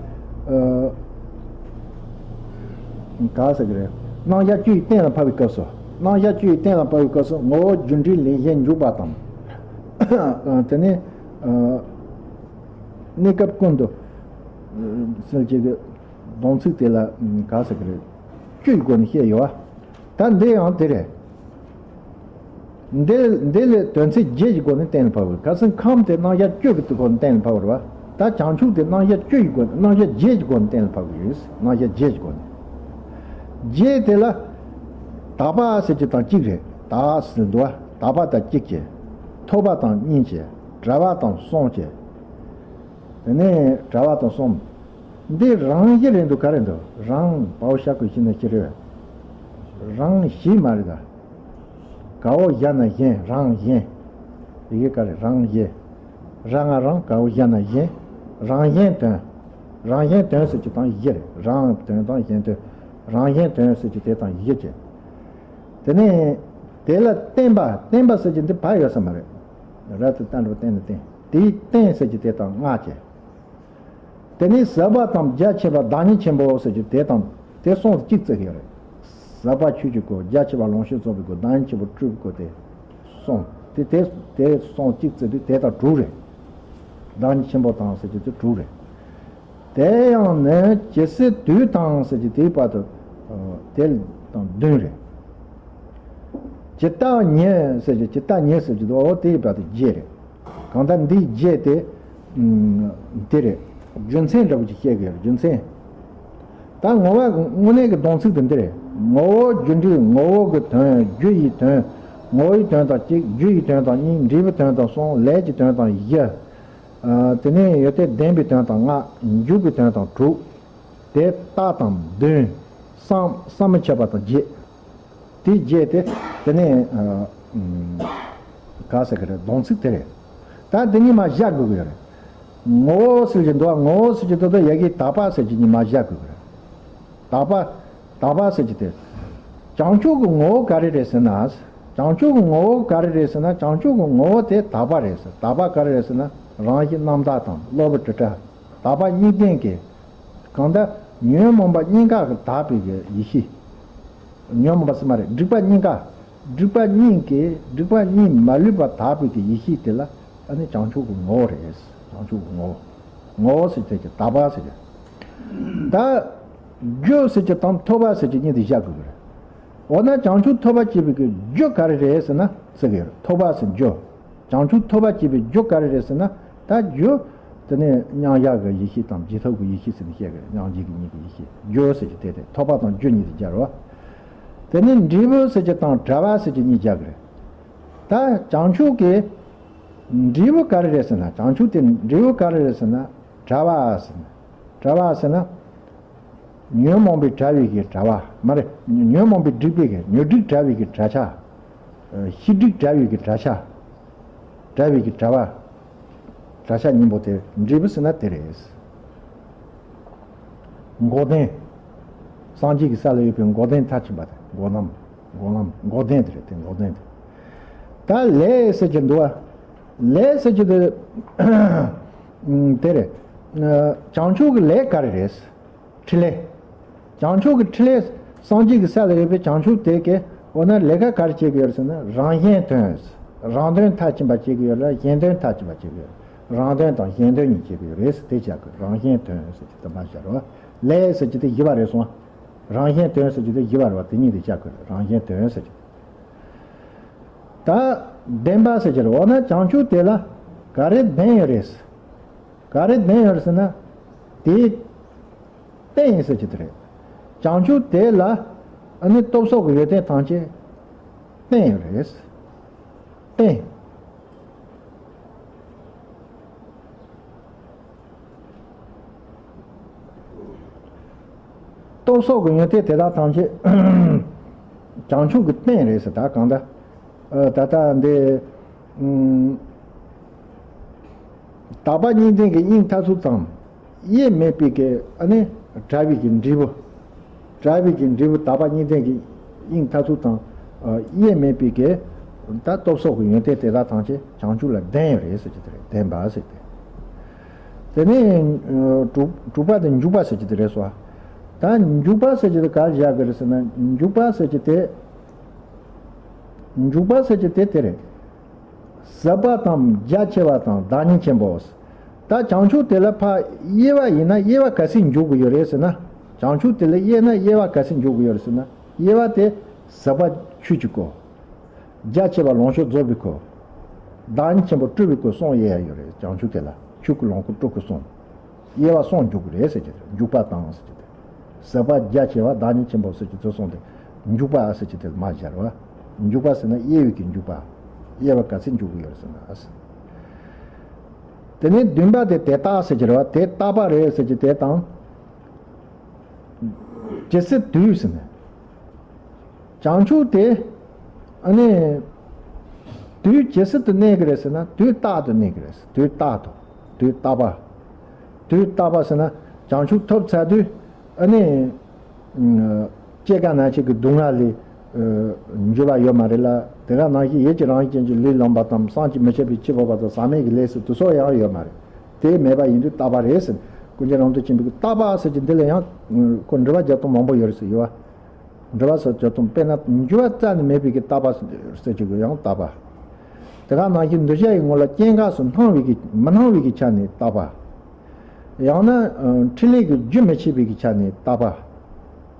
ག་ཟེར་གྱི་རེད། རྣམ་གཞག་བཅུ་ཡིས་གཏན་ལ་ཕབ་པའི་སྐབས་སུ། རྣམ་གཞག་བཅུ་ཡིས་གཏན་ལ་ཕབ་པའི་སྐབས་སུ་ངོ་བོ་རྒྱུ་འབྲས་ལས་གཞན་འཇུག་པ་དང་། དེ་ནས་ཨ་གནས་སྐབས་ཀུན་ཏུ་ཟེར་གྱི་གི་སྡོམ་ཚིག་དེ་ལ་ག་ཟེར་གྱི་རེད། བཅུའི་སྒོ་ནས་བཤད་ཡོད་བ། ད་འདི་ཡང་དེ་རེད། འདི་འདི་ལས་དོན་ཚན་བརྒྱད་ཀྱི་སྒོ་ནས་གཏན་ལ་ཕབ་ཡོད། ཁ་སང་ཁམས་དེ་རྣམ་གཞག་བཅུ་གི་སྒོ་ནས་གཏན་ལ་ཕབ་ཡོད་རེད་བ། ད་བྱང་ཆུབ་དེ་རྣམ་གཞག་བཅུ་ཡི་སྒོ་ནས། རྣམ་གཞག་བརྒྱད་ཀྱི་སྒོ་ནས་གཏན་ལ་ཕབ་ཡོད། རྣམ་གཞག་བརྒྱད་ཀྱི་སྒོ་ནས། བརྒྱད་དེ་ལ་དག་པ་ཟེར་གྱི་དང་གཅིག་རེད། དག་ཟེར་འདུག་བ། དག་པ་དང་གཅིག་བྱས། ཐོབ་པ་དང་གཉིས་བྱས། བྲལ་བ་དང་གསུམ་བྱས། དེ་ནས་བྲལ་བ་དང་གསུམ། འདི་རང་བཞི་རེད་འདུག་ག་རེ་འདུག་རང་བའོ་ཞ་གི་ཤི་ན་ཤི་རེད། རང་བཞི་མ་རེད་ད། གའོ་ཞ་ན་གཞན། རང་གཞན། ཡི་གེ་ག་རེ། རང་བཞི། ར་ང་རང་། གའོ་ཞ་ན་གཞན། རང་གཞན་དོན། རང་གཞན་དོན་ཟེར་གྱི་དང་བཞི་རེད། རང་དོན་དང་གཞན་དོན། རང་གཞན་དོན་ཟེར་གྱི་དེ་དང་བཞི་བྱས། དེ་ནས་དེ་ལ་བརྟེན་པ། བརྟེན་པ་ཟེར་གྱི་འདི་བ་ཡོད་ས་མ་རེད། ར་དེ་བཏགས་འགྲོ་བརྟེན་ནས་བརྟེན། དེའི་རྟེན་ཟེར་གྱི་དེ་དང་ལྔ་བྱས། དེ་ནས་ཟབ་པ་དང་རྒྱ་ཆེ་བ་བདག་ཉིད་ཆེན་པོ་ཟེར་རྒྱུ་དེ་དང་དེ་གསུམ་གཅིག་བརྩི་གི་ཡོད་རེད། ཟབ་པ་ཆོས་ཀྱི་སྐུ། རྒྱ་ཆེ་བ་ལོངས་སྤྱོད་རྫོགས་པའི་སྐུ། བདག་ཉིད་ཆེན་པོ་སྤྲུལ་པའི་སྐུ། དེ་གསུམ། དེ་དེ་དེ་གསུམ་གཅིག་བརྩི་དུས་དེ་དང་དྲུག་རེད། བདག་ཉིད་ཆེན་པོ་དང་ཟེར་རྒྱུ་དེ་དྲུག་རེད། དེ་ཡང་ནི་ཇི་སྲིད་དུས་དང་ཟེར་རྒྱུ་དེའི་བར་དུ། ཨ། དེ་དང་བདུན་རེད། ཇི་ལྟ་ཉིད་ཟེར་རྒྱུ། ཇི་ལྟ་ཉིད་ཟེར་རྒྱུ་དེ། འོ། དེའི་བར་དུ་བརྒྱད་རེད། གང་ལྟར་འདིའི་བརྒྱད་དེ། ཨུམ། དེ་རེད། རྒྱུ་མཚན་འདྲ་པོ་ཅིག་བཤད་གི་ཡོད་རེད། རྒྱུ་མཚན། ད་ངོ་བོ་དངོས་གནས་ཀྱི་སྡོམ་ཚིག་དེ་འདི་རེད། ངོ་བོ་རྒྱུ་འབྲས། ངོ་བོ་གི་དོན། རྒྱུ་ཡི་དོན། ངོ་བོའི་དོན་དང་གཅིག་རྒྱུ་ཡི་དོན་དང་གཉིས། འབྲས་བུའི་དོན་དང་གསུམ། ལས་ཀྱི་དོན་དང་བཞི། ཨ། དེ་ནས་ཡོད་དེ་བདེན་པའི་དོན་དང་ལྔ། འཇུག་པའི་དོན་དང་དྲུག་དེ་རྟགས་དང་བདུན། བསམ་བསམ་མི་ཁྱབ་པ་དང་བརྒྱད། དེ་བརྒྱད་དེ། དེ་ནས། ཨ། ཨུམ། ག་ཟེར་གི་རེད། སྡོམ་ཚིག་དེ་རེད། ད་འདི་གཉིས་མར་བཞག་དགོས་ཀྱི་ཡོད་རེད། ངོ་བོ་ཟེར་གྱི་འདུག་ངོ་བོ་ཟེར་གྱི་འདུག་ད་ཡ་གི་དག་པ་ཟེར་གྱི་གཉིས་མར་བཞག་དགོས་ཀྱི་རེད། དག་པ། དག་པ་ཟེར་གྱི་དེ། བྱང་ཆུབ་ཀྱི་ངོ་བོ་ག་རེ་རེད་ཟེར་ན། བྱང་ཆུབ་ཀྱི་ངོ་བོ་ག་རེ་རེད་ཟེར་ན། བྱང་ཆུབ་ཀྱི་ངོ་བོ་དེ་དག་པ་རེད་ཟེར། དག་པ་ག་རེ་རེད་ཟེར་ན། རང་བཞིན་རྣམ་དག་དང་གློ་བུར་དྲི་བྲལ། དག་པ་གཉིས་ལྡན་གྱི། གང་ལྟར་ཉོན་མོངས་པ་གཉིས་ཀ་གིས་དག་པའི་གི་ཡེ་ཤེས། ཉོན་མོངས་པ་ཟེར་མ་རེད། སྒྲིབ་པ་གཉིས་ཀ། སྒྲིབ་པ་གཉིས་ཀྱི། སྒྲིབ་པ་གཉིས་མ་ལུས་པ་དག་པའི་གི་ཡེ་ཤེས་དེ་ལ་ཨ་ནི་བྱང་ཆུབ་ཀྱི་ངོ་བོ་རེད། བྱང་ཆུབ་ཀྱི་ངོ་བོ། ངོ་བོ་ཟེར་དེ་གི་དག་པ་ཟེར་གི། ད་རྒྱུ་ཟེར་གྱི་དང་ཐོབ་པ་ཟེར་གྱི་གཉིས་དེ་བཞག་དགོས་ཀྱི་རེད། འོ་ན་བྱང་ཆུབ་ཐོབ་པར་བྱེད་པའི་གི་རྒྱུ་ག་རེ་རེད་ཟེར་ན་ཟེར་གི་ཡོད་རེད། ཐོབ་པ་ཟེར་རྒྱུ། བྱང་ཆུབ་ཐོབ་པར་བྱེད་པའི་རྒྱུ་ག་རེ་རེད་ཟེར་ན། ད་རྒྱུ། དེ་ནས་མཉམ་བཞག་གི་ཡེ་ཤེས་དང་རྗེས་ཐོབ་ཀྱི་ཡེ་ཤེས་ཟེར་ནས་བཤད་གི་རེད། མཉམ་རྗེས་ཀྱི་གཉིས་ཀྱི་ཡེ་ཤེས། རྒྱུ་ཟེར་གྱི་དེ་དེ། ཐོབ་པ་དང་རྒྱུ་གཉིས་དེ་སྦྱར་བ། དེ་ནས་འབྲས་བུ་ཟེར་གྱི་དང་བྲལ་བ་ཟེར་གྱི་གཉིས་སྦྱར་གི་རེད། ད་བྱང་ཆུབ་ཀྱི་འབྲས་བུ་ག་རེ་རེད་ཟེར་ན། བྱང་ཆུབ་དེ་འབྲས་བུ་ག་རེ་རེད་ཟེར་ན། བྲལ་བ་ཟེར་ན། བྲལ་བ་ཟེར་ན། ཉོན་མོངས་པའི་བྲལ་བའི་གི་བྲལ་བ་མ་རེད། ཉོན་མོངས་པའི་སྒྲིབ་པའི་གི། ཉོན་སྒྲིབ་བྲལ་བའི་གི་བྲལ་ཆ། ཨ། ཤེས་སྒྲིབ་བྲལ་བའི་གི་བྲལ་ཆ། བྲལ་བའི་གི་བྲལ་བ། བྲལ་ཆ་གཉིས་པོ་དེ་འབྲས་བུ་ཟེར་ན་དེ་རེད། འགོག་བདེན། སངས་རྒྱས་ཀྱི་ས་ལ་ཡོད་པའི་འགོག་བདེན་མཐར་ཕྱིན་པ་དེ། འགོག་ལམ། འགོག་ལམ། འགོག་བདེན་དེ་རེད། དེ་འགོག་བདེན་དེ། ད་ལས་ཟེར་གྱི་འདུག་བ། ལས་ཟེར་གྱི་དེ། ཨ། དེ་རེད། ཨ། བྱང་ཆུབ་ཀྱི་ལས་ག་རེ་རེད། ཕྲིན་ལས། བྱང་ཆུབ་ཀྱི་ཕྲིན་ལས། སངས་རྒྱས་ཀྱི་ས་ལ་ཡོད་པའི་བྱང་ཆུབ་དེ་གས། འོ་ན་ལས་ཀ་ག་རེ་བྱེད་ཀྱི་ཡོད་རེད་ཟེར་ན། རང་གཞན་དོན། རང་དོན་མཐར་ཕྱིན་པ་བྱེད་ཀྱི་ཡོད་ལ། གཞན་དོན་མཐར་ཕྱིན་པ་བྱེད་ཀྱི་ཡོད། རང་དོན་དང་གཞན་དོན་གཉིས་བྱེད་ཀྱི་ཡོད་རེད་ཟེར་དེ་བྱ་དགོས། རང་གཞན་དོན་ཟེར་གྱི་དེ་མ་བྱ་རོགས། ལས་ཟེར་གྱི་དེ་བཞི་པ་རེད་སོང་། རང་གཞན་དོན་ཟེར་གྱི་དེ་བཞི་པ་རེད་བ། དེ་གཉིས་དེ་བྱ་དགོས། རང་གཞན་དོན་ཟེར་གྱི། ད་བདེན་པ་ཟེར་གྱི་རེད། འོ་ན་བྱང་ཆུབ་དེ་ལ་ག་རེ་ལྡན་ཡོད་རེད། ག་རེ་ལྡན་ཡོད་རེད་ཟེར་ན། དེའི་རྟེན་ཡིན་ཟེར་གྱི་དེ་རེད། བྱང་ཆུབ་དེ་ལ་ཨ་ནི་སྟོབས་སོགས་ཀྱི་ཡོན་ཏན་ཐམས་ཅད་རྟེན་ཡོད་རེད། རྟེན། སྟོབས་སོགས་ཀྱི་ཡོན་ཏན་དེ་དག་ཐམས་ཅད་བྱང་ཆུབ་ཀྱི་རྟེན་རེད་ཟེར། ད་གང་ལྟར། ཨ། ད་ལྟ་འདི། ཨུམ། དག་པ་གཉིས་ལྡན་གྱི་དབྱིངས་མཐར་ཐུག་དང་། དབྱེར་མེད་པའི་གི་ཨ་ནི་བྲལ་བའི་གི་འབྲས་བུ། བྲལ་བའི་གི་འབྲས་བུ། དག་པ་གཉིས་ལྡན་གྱི་དབྱིངས་མཐར་ཐུག་དང་། ཨ། དབྱེར་མེད་པའི་གི་ད་སྟོབས་སོགས་ཀྱི་ཡོན་ཏན་དེ་དག་ཐམས་ཅད་བྱང་ཆུབ་ལ་ལྡན་ཡོད་རེད་ཟེར་གྱི་དེ་རེད། ལྡན་པ་ཟེར་གྱི་དེ། དེ་ནས། ཨ། དྲུག་དྲུག་པ་དེ་འཇུག་པ་ཟེར་གྱི་དེ་རེད་སོ། ད་འཇུག་པ་ཟེར་གྱི་དེ་ག་རེ་བཞག་གི་རེད་ཟེར་ན། འཇུག་པ་ཟེར་གྱི་དེ། འཇུག་པ་ཟེར་གྱི་དེ་དེ་རེད། ཟབ་པ་དང་རྒྱ་ཆེ་བ་དང་བདག་ཉིད་ཆེན་པོ། ད་བྱང་ཆུབ་དེ་ལ་ཕར་དབྱེ་བ་ཡིན་ན་དབྱེ་བ་ག་ཚོད་འཇུག་གི་ཡོད་རེད་ཟེར་ན། བྱང་ཆུབ་དེ་ལ་དབྱེ་ན་དབྱེ་བ་ག་ཚོད་འཇུག་གི་ཡོད་རེད་ཟེར་ན། དབྱེ་བ་དེ་ཟབ་པ་ཆོས་ཀྱི་སྐུ། རྒྱ་ཆེ་བ་ལོངས་སྤྱོད་རྫོགས་པའི་སྐུ། བདག་ཉིད་ཆེན་པོ་སྤྲུལ་པའི་སྐུ། གསུམ་དབྱེ་ཡ་ཡོད་རེད། བྱང་ཆུབ་དེ་ལ་ཆོས་སྐུ་ལོངས་སྐུ་སྤྲུལ་སྐུ་གསུམ། དབྱེ་བ་གསུམ་འཇུག་གི་རེད་ཟེར་གྱི་རེད། འཇུག་པ་དང་ཟེར་གྱི་རེད། ཟབ་པ་རྒྱ་ཆེ་བ་བདག་ཉིད་ཆེན་པོ་ཟེར་གྱི་དེ་གསུམ་དེ། འཇུག་པ་ཟེར་གྱི་དེ་མ་སྦྱར་བ། འཇུག་པ་ཟེར་ན་དབྱེ་བའི་གི་འཇུག་པ། དབྱེ་བ་ག་ཚོད་འཇུག་གི་ཡོད་ཟེར་ན། དེ་ནས་བདུན་པ་དེ་དེ་རྟག་ཟེར་གྱི་རེད་བ། དེ་རྟག་པ་རེད་ཟེར་གྱི་དེ་དང་། ཇི་སྲིད་དུས་ཟེར་ནས། བྱང་ཆུབ་དེ། ཨ་ནི། དུས་ཇི་སྲིད་དུ་གནས་ཀྱི་རེད་ཟེར་ན། དུས་རྟག་ཏུ་གནས་ཀྱི་རེད། དུས་རྟག་ཏུ། དུས་རྟག་པ། དུས་རྟག་པ་ཟེར་ན། བྱང་ཆུབ་ཐོབ་ཚར་དུས། ཨ་ནི། ཨ། སྐྱེ་རྒ་ན་འཆི་གི་སྡུག་བསྔལ་ལས། ཨ། འགྱུར་བ་ཡོད་མ་རེད་ལ། དེ་ག་ནང་བཞིན་ཡིད་ཀྱི་རང་བཞིན་ཅན་གྱི་ལུས་ལོངས་པ་དང་། བསམ་གྱིས་མི་ཁྱབ་པའི་འཆི་འཕོ་བ་དང་། ཟག་མེད་ཀྱི་ལས་སུ་དུ་སོགས་ཡང་ཡོད་མ་རེད། དེ་མེད་པ་ཡིན་དུས་རྟག་པ་རེད་ཟེར། ཀུན་མཁྱེན་རབ་འབྱམས་ཆེན་པོའི་རྟག་པ་ཟེར་གྱི་འདི་ལ་ཡང་ཁོ་འགྲེལ་པ་རྒྱག་སྟངས་མང་པོ་ཡོད་རེད་ཟེར་ཡོད་བ། འགྲེལ་པ་ཟེར་རྒྱག་སྟངས་དཔེར་ན་འགྱུར་བ་རྩ་ནས་མེད་པའི་གི་རྟག་པ་ཟེར་གྱི་ཡང་རྟག་པ། དེ་ག་ནང་བཞིན་འདུ་བྱེད་ཀྱི་ངོ་ལ་སྐྱེ་འགག་སོགས་སྣང་བའི་གི་མི་སྣང་བའི་གི་ཆ་ནས་རྟག་པ། ཡང་ན་ཨ་འཕྲིན་ལས་ཀྱི་རྒྱུན་མི་འཆད་པའི་གི་ཆ་ནས་རྟག་པ།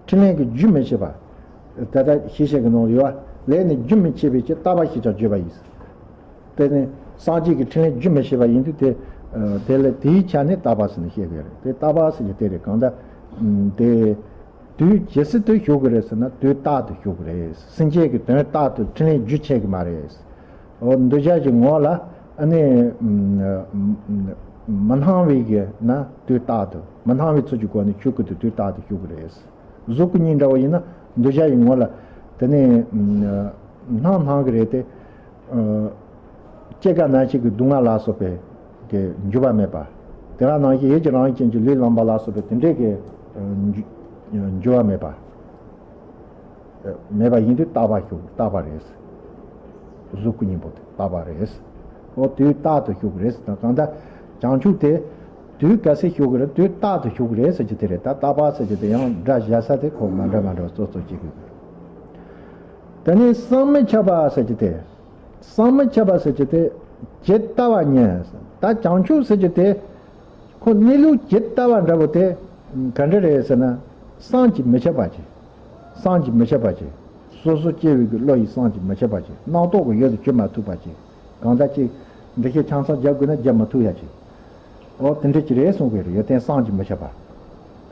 འཕྲིན་ལས་ཀྱི་རྒྱུན་མི་འཆད་པ། ད་ལྟ་ཞེས་བཤད་ཀྱི་ནང་ཡོད་བ། ལས་ནི་རྒྱུན་མི་འཆད་པའི་ཕྱིར་རྟག་པ་ཞེས་ཀྱང་བརྗོད་པ་ཡིན། དེ་ནི་སངས་རྒྱས་ཀྱི་འཕྲིན་ལས་རྒྱུན་མི་འཆད་པ་ཡིན་དུས་དེ། ཨ་དེ་ལ་དེའི་ཆ་ནས་རྟག་པ་ཟེར་ནས་བཤད་ཀྱི་རེད། དེ་རྟག་པ་ཟེར་གྱི་དེ་རེད། གང་ལྟར་ཨམ་དེ་དུས་ཇི་སྲིད་དུ་ཞུགས་ཀྱི་རེད་ཟེར་ན་དུས་རྟག་ཏུ་ཞུགས་ཀྱི་རེད། སེམས་ཅན་གྱི་དོན་རྟག་ཏུ་འཕྲིན་ལས་རྒྱུན་ཆད་ཀྱི་མ་རེད། འོ་འདུ་བྱེད་ཀྱི་ངོ་ལ་ཨ་ནི་ཨམ་མི་སྣང་བའི་གི་ན་དུས་རྟག་ཏུ་མི་སྣང་བའི་ཚུལ་གྱི་སྒོ་ནས་ཞུགས་ཀྱི་དུས་དུས་རྟག་ཏུ་ཞུགས་ཀྱི་རེད། གཟུགས་སྐུ་གཉིས་འདྲ་བོ་ཡིན་ན་འདུ་བྱེད་ཀྱི་ངོ་ལ་དེ་ནི་སྣང་སྣང་གི་རེད་དེ། སྐྱེ་རྒ་ན་འཆི་གི་སྡུག་བསྔལ་ལ་སོགས་པའི་གི་འགྱུར་བ་མེད་པ། དེ་ག་ནང་བཞིན་ཡིད་ཀྱི་རང་བཞིན་གྱི་ལུས་ལངས་པ་ལ་སོགས་པའི་དེ་འདྲའི་གི་འགྱུ་འགྱུར་བ་མེད་པ། མེད་པ་ཡིན་དུས་རྟག་པ་ཞུགས་རྟག་པ་རེད། གཟུགས་སྐུ་གཉིས་པོ་དེ་རྟག་པ་རེད། འོ་དུས་རྟག་ཏུ་ཞུགས་རེད་ཟེར་དང་གང་ལྟར་བྱང་ཆུབ་དེ་དུས་ག་ཚོད་ཞུགས་ཀྱི་རེད། དུས་རྟག་ཏུ་ཞུགས་ཀྱི་རེད་ཟེར་གྱི་དེ་རེད། ད་རྟག་པ་ཟེར་གྱི་དེ་ཡང་སྒྲ་བཞག་ས་དེ་ཁོ་མ་འདྲ་མ་འདྲ་བ་གཙོ་གཙོ་བྱེད་དགོས། དེ་ནས་བསམ་མི་ཁྱབ་པ་ཟེར་གྱི་དེ། བསམ་མི་ཁྱབ་པ་ཟེར་གྱི་དེ་ཇི་ལྟ་བ་ཉིད། ད་བྱང་ཆུབ་ཟེར་གྱི་དེ་ཁོ་གནས་ལུགས་ཇི་ལྟ་བ་འདྲ་པོ་དེ་ག་འདྲ་རེད་ཟེར་ན། བསམ་གྱིས་མི་ཁྱབ་པ་ཅིག་བསམ་གྱིས་མི་ཁྱབ་པ་ཅིག་སོ་སོ་སྐྱེ་བོའི་གི་བློ་ཡིས་བསམ་གྱིས་མི་ཁྱབ་པ་ཅིག་རྣམ་རྟོག་གི་ཡུལ་དུ་གྱུར་མ་ཐུབ་པ་ཅིག་གང་ལྟར་ཅིག་འགྲེལ་བཤད་ཆ་ཚང་རྒྱག་དགོས་ན་རྒྱག་མ་ཐུབ་ཡ་ཅིག་འོ་དེ་འདྲ་ཅིག་རེད་གསུང་གི་རེད། ཡོན་ཏན་བསམ་གྱིས་མི་ཁྱབ་པ།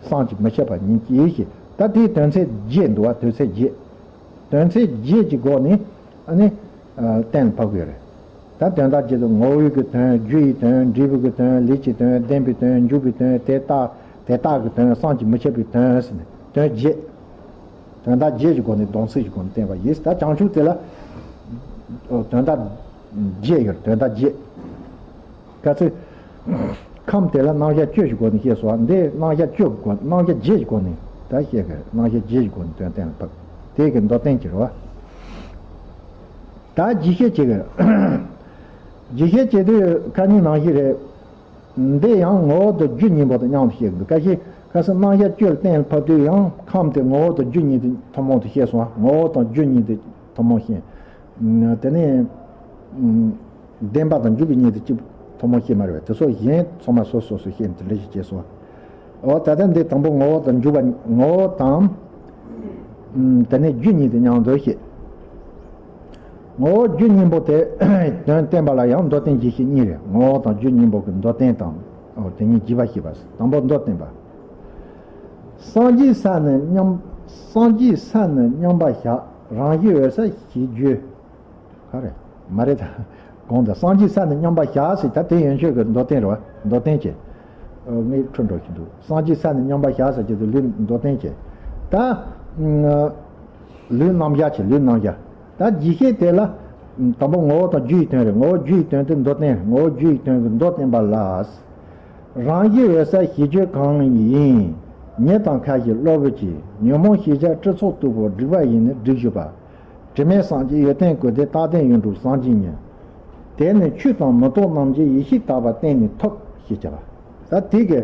བསམ་གྱིས་མི་ཁྱབ་པ་ཉིད་ཀྱིས་ཤེས། ད་དེའི་དོན་ཚན་བརྒྱད་འདུག་བ། དོན་ཚན་བརྒྱད། དོན་ཚན་བརྒྱད་ཀྱི་སྒོ་ནས་ཨ་ནི་ཨ་གཏན་ལ་ཕབ་ཀྱི་ཡོད་རེད། ད་དོན་དག་བརྒྱད་དུ་ངོ་བོའི་གི་དོན། རྒྱུ་ཡི་དོན། འབྲས་བུ་གི་དོན། ལས་ཀྱི་དོན། བདེན་པའི་དོན། འཇུག་པའི་དོན། དེ་ལྟ་དེ་དག་གི་དོན། བསམ་གྱིས་མི་ཁྱབ་པའི་དོན་ཟེར་ནས་དོན་བརྒྱད། དོན་དག་བརྒྱད་ཀྱི་སྒོ་ནས་སྡོམ་ཚིག་གི་སྒོ་ནས་བསྟན་པ་ཡིན། ད་བྱང་ཆུབ་དེ་ལ་དོན་དག་བརྒྱད་ཡོད། དོན་དག་བརྒྱད། ག་ཚོད། ཁམས་དེ་ལ་རྣམ་གཞག་བཅུ་ཞིག་སྒོ་ནས་བཤད་སོང་བ། འདི་རྣམ་གཞག་བཅུ་སྒོ་རྣམ་གཞག་བརྒྱད་ཀྱི་སྒོ་ནས་ད་བཤད་གི། རྣམ་གཞག་བརྒྱད་ཀྱི་སྒོ་ནས་དོན་གཏན་ལ་ཕབ། དེ་གི་མདོར་བསྟན་གྱི་རེད་བ། ད་རྒྱས་བཤད་བྱེད་གི། རྒྱས་བཤད་བྱེད་དུས་ཁ་ཉིན་ནང་བཞིན་རེད། འདི་ཡང་ངོ་བོ་དང་རྒྱུ་གཉིས་པོ་དང་མཉམ་དུ་བཤད་གི་འདུག་ཁ་ཤས་ཁ་སང་རྣམ་གཞག་བཅུ་ལ་གཏན་ལ་ཕབ་དུས་ཡང་ཁམས་དེ་ངོ་བོ་དང་རྒྱུ་གཉིས་དེ་ཐུན་མོང་དུ་བཤད་སོང་བ། ངོ་བོ་དང་རྒྱུ་གཉིས་དེ་ཐུན་མོང་བཤད། དེ་ནས། བདེན་པ་དང་འཇུག་པའི་གཉིས་དེ་གཅིག་ཐུན་མོང་བཤད་མ་རེད་པས། དེ་སོགས་གཞན་ཚང་མ་སོ་སོ་སོ་བཤད་ནས་དེ་འདྲ་ཞིག་བྱས་སོང་། འོ་ད་ལྟ་འདི་དང་པོ་ངོ་བོ་དང་འཇུག་པ། ངོ་བོ་དང་། དེ་ནས་རྒྱུ་གཉིས་དེ་མཉམ་དུ་བཤད། ངོ་བོ་རྒྱུ་གཉིས་པོ་དེ་དོན་བསྟན་པ་ལ་ཡང་མདོར་བསྟན་རྒྱས་བཤད་གཉིས་རེད། ངོ་བོ་དང་རྒྱུ་གཉིས་པོ་གི་མདོར་བསྟན་དང་། འོ་དེ་གཉིས་རྒྱས་པ་བཤད་པ། དང་པོ་མདོར་བསྟན་པ། སངས་རྒྱས་ས་ནི་མཉམ། སངས་རྒྱས་ས་ནི་མཉམ་པར་བཞག་རང་བཞིན་འོད་གསལ་ཞེས་བརྗོད། ག་རེ། མ་རེད་ད། གོང་དུ་སངས་རྒྱས་ས་ནི་མཉམ་པར་བཞག་ཟེར། ད་དེ་ཡན་ཆོད་ཀྱི་མདོར་བསྟན་རེད་བ། མདོར་བསྟན་བྱས། ངས་འཁྲུལ་འགྲོ་བཞིན་འདུག་སངས་རྒྱས་ས་ནི་མཉམ་པར་བཞག་ཟེར་གྱི་འདུག་ལུས་མདོར་བསྟན་བྱས། ད། ལུས་རྣམ་གཞག་བྱས། ལུས་རྣམ་གཞག་ད་རྒྱས་བཤད་དེ་ལ། དང་པོ་ངོ་བོ་དང་རྒྱུ་ཡི་དོན་རེད། ངོ་བོ་རྒྱུ་ཡི་དོན་དེ་མདོར་བསྟན། ངོ་བོ་རྒྱུ་ཡི་དོན་གྱི་མདོར་བསྟན་པ་ལ། རང་བཞིན་འོད་གསལ་ཞེས་བརྗོད་གང་ཡིན། ཉི་དང་མཁའ་བཞིན་གློ་བུར་གྱི། ཉོན་མོངས་ཤེས་བྱ་སྤྲིན་ཚོགས་རྟུལ་པོ། སྒྲིབ་པ་ཡིས་ནི་བསྒྲིབས་བཞག་པ། དྲི་མེད་སངས་རྒྱས་ཡོན་ཏན་ཀུན། དེ་རྟག་བརྟན་ཡུན་འགྲུབ་སངས་རྒྱས་ཉིད། དེ་ནི་ཆོས་དང་མི་རྟག་རྣམ་འབྱེད་ཡེ་ཤེས་དག་པ་གཏན་ནས་ཐོབ་ཞེས་བྱ་བ། ད་དེ་གི་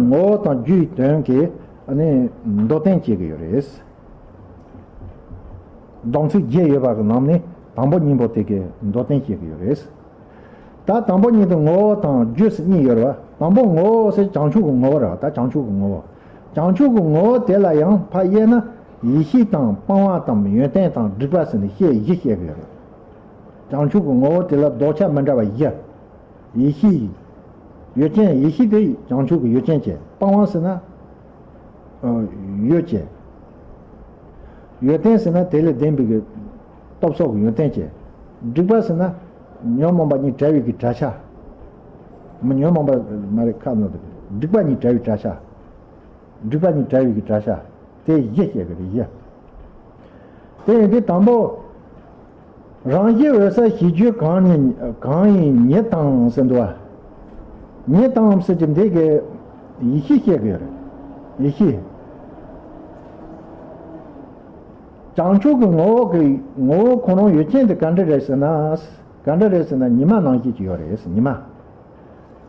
ངོ་བོ་དང་རྒྱུ་ཡི་དོན་གྱི་ནི་མདོར་བསྟན་བྱེད་ཀྱི་ཡོད་རེད། སྡོམ་ཚིག་བརྒྱད་ཡོད་པ་གི་ནང་ནས་དང་པོ་གཉིས་པོ་དེ་གི་མདོར་བསྟན་བྱེད་ཀྱི་ཡོད་རེད། ད་དང་པོ་གཉིས་དེ་ངོ་བོ་དང་རྒྱུ་ཟེར་གཉིས་ཡོད་རེད་བ། དང་པོ་ངོ་བོ་ཟེར་བྱང་ཆུབ་ཀྱི་ངོ་བོ་རེད་བ། ད་བྱང་ཆུབ་ཀྱི་ངོ་བོ། བྱང་ཆུབ་ཀྱི་ངོ་བོ་དེ་ལ་ཡང་ཕར་དབྱེ་ན་ཡེ་ཤེས་དང་སྤང་བ་དང་ཡོན་ཏན་དང་སྒྲིབ་པ་ཟེར་ནས་བཤད་བཞི་བཤད་ཀྱི་ཡོད་རེད། བྱང་ཆུབ་ཀྱི་ངོ་བོ་དེ་ལ་ལྡོག་ཆ་མི་འདྲ་བ་བཞི། ཡེ་ཤེས། ཡུལ་ཅན། ཡེ་ཤེས་དེ་བྱང་ཆུབ་ཀྱི་ཡུལ་ཅན་བྱས། སྤང་བ་ཟེར་ན། ཨ། ཡུལ་བྱས། ཡོན་ཏན་ཟེར་ན་དེ་ལས་ལྡན་པའི་གི་སྟོབས་སོགས་ཀྱི་ཡོན་ཏན་བྱས། སྒྲིབ་པ་ཟེར་ན་ཉོན་མོངས་པ་གཉིས་བྲལ་བའི་གི་བྲལ་ཆ། མ་ཉོན་མོངས་པ་མ་རེད་ཁ་ནོར་དེ། སྒྲིབ་པ་གཉིས་བྲལ་བའི་བྲལ་ཆ། སྒྲིབ་པ་གཉིས་བྲལ་བའི་གི་བྲལ་ཆ། དེ་བཞི་བཤད་གི་རེད། བཞི། དེ་ཡིན་དུས་དང་པོ། རང་བཞིན་འོད་གསལ་ཞེས་བརྗོད་གང་ཡིན། གང་ཡིན་ཉིད་དང་ཟེར་འདུག་བ། ཉིད་དང་ཟེར་གྱི་འདི་གི་ཡེ་ཤེས་བཤད་གི་ཡོད་རེད། ཡེ་ཤེས། བྱང་ཆུབ་ཀྱི་ངོ་བོ་གི་ངོ་བོ་ཁོ་རང་ཡུལ་ཅན་དེ་ག་འདྲ་རེད་ཟེར་ན། ག་འདྲ་རེད་ཟེར་ན་ཉི་མ་ནང་བཞིན་གྱི་ཡོད་རེད། ཉི་མ།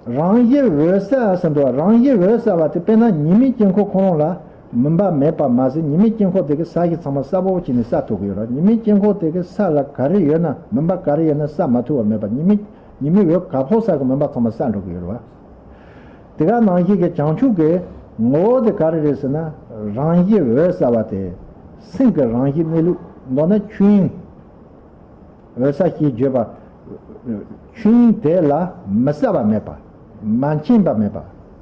རང་བཞིན་འོད་གསལ་ཟེར་འདུག་རང་བཞིན་འོད་གསལ་བ་དེ་དཔེར་ན་ཉི་མའི་དཀྱིལ་འཁོར་ཁོ་རང་ལ་མུན་པ་མེད་པ་མ་ཟད། ཉི་མའི་དཀྱིལ་འཁོར་དེ་གི་ས་གཞི་ཚང་མ་གསལ་པོ་བྱས་ནས་གསལ་ཐུབ་ཀྱི་ཡོད་རེད། ཉི་མའི་དཀྱིལ་འཁོར་དེ་གི་ས་ལ་ག་རེ་ཡོད་ན། མུན་པ་ག་རེ་ཡོད་ན་གསལ་མ་ཐུབ་པ་མེད་པ། ཉི་མའི་ཉི་མའི་འོད་ག་ཕོག་ས་གི་མུན་པ་ཚང་མ་གསལ་འགྲོ་གི་ཡོད་རེད་བ། དེ་ག་ནང་བཞིན་གྱི་བྱང་ཆུབ་ཀྱི་ངོ་བོ་དེ་ག་རེ་རེད་ཟེར་ན། རང་བཞིན་འོད་གསལ་བ་དེ། སེམས་ཀྱི་རང་བཞིན་གནས་ལུགས། མདོར་ན་ཆོས་དབྱིངས། འོད་གསལ་ཞེས་བརྗོད་པ། ཆོས་དབྱིངས་དེ་ལ་མི་གསལ་བ་མེད་པ། མ་མཁྱེན་པ་མེད་པ།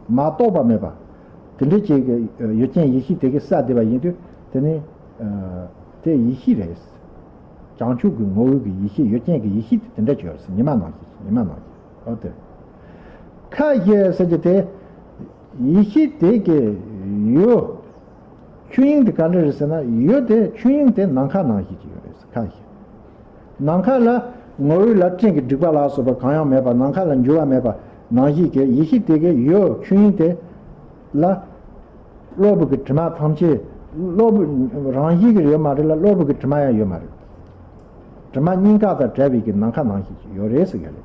མ་རྟོགས་པ་མེད་པ། དེ་འདྲ་ཅིག་གི་ཡུལ་ཅན་ཡེ་ཤེས་དེ་གི་གསལ་བསྡད་པ་ཡིན་དུས་དེ་ནི་དེ་ཡེ་ཤེས་རེད། བྱང་ཆུབ་ཀྱི་ངོ་བོ་གི་ཡེ་ཤེས། ཡུལ་ཅན་གྱི་ཡེ་ཤེས་དེ་དེ་འདྲ་ཅིག་ཡོད་རེད། ཉི་མ་ནང་བཞིན། ཉི་མ་ནང་བཞིན། འོ་དེ་རེད། ཁ་ཞེས་ཟེར་གྱི་དེ། ཡེ་ཤེས་དེ་གི་ཡུལ། ཆོས་དབྱིངས་དེ་ག་འདྲ་རེད་ཟེར་ན། ཡུལ་དེ་ཆོས་དབྱིངས་དེ་ནམ་མཁའ་ནང་བཞིན་གྱི་ཡོད་རེད། ཁ་ཞེས། ནམ་མཁའ་ལ་ངོ་བོ་ལ་སྤྲིན་གྱི་སྒྲིབ་པ་ལ་སོགས་པ་གང་ཡང་མེད་པ། ནམ་མཁའ་ལ་འགྱུར་བ་མེད་པ་ནང་བཞིན་གྱི་ཡེ་ཤེས་དེ་གི་ཡུལ་ཆོས་དབྱིངས་དེ་ལ། གློ་བུར་གྱི་དྲི་མ་ཐམས་ཅད། གློ་བུར་རང་བཞིན་གྱིས་ཡོད་མ་རེད་ལ། གློ་བུར་གྱི་དྲི་མ་ཡང་ཡོད་མ་རེད། དྲི་མ་སྙིང་ག་དང་བྲལ་བའི་གི་ནམ་མཁའ་ནང་བཞིན་ཡོད་རེད་ཟེར་གྱི་རེད།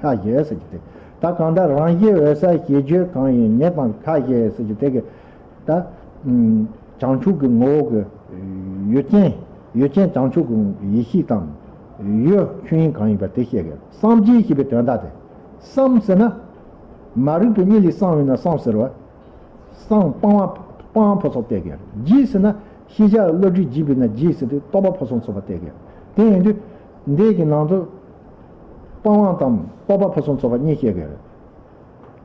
ཁ་ཞེས་ཟེར་གྱི་དེ། ད་གང་ལྟར་རང་བཞིན་འོད་གསལ་ཞེས་བརྗོད་གང་ཡིན། ཉིད་དང་ཁ་ཞེས་ཟེར་གྱི་དེ་གི། ད་བྱང་ཆུབ་ཀྱི་ངོ་བོ་གི་ཡུལ་ཅན། ཡུལ་ཅན་བྱང་ཆུབ་ཀྱི་ཡེ་ཤེས་དང་། ཡུལ་ཆོས་དབྱིངས་གང་ཡིན་པ་དེ་བཤད་གི། བསམ་གྱིས་ཞེས་པའི་དོན་དག་དེ། བསམ་ཟེར་ན། མ་རིག་པའི་གཉིད་ལས་སངས་པས་ན་བསམ་ཟེར་བ། སངས། སྤང་བ། སྤང་བ་ཕུན་སུམ་བསྟན་གྱི་རེད། གྱིས་ཟེར་ན། ཤེས་བྱ་བསླུ་བྲིད་བགྱིས་པས་ན་གྱིས་ཟེར་དུས་རྟོག་པ་ཕུན་སུམ་ཚོགས་པ་བསྟན་གྱི་རེད། དེ་ཡིན་དུས། འདི་གི་ནང་དུ། སྤང་བ་དང་རྟོག་པ་ཕུན་སུམ་ཚོགས་པ་གཉིས་བཤད་ཀྱི་རེད།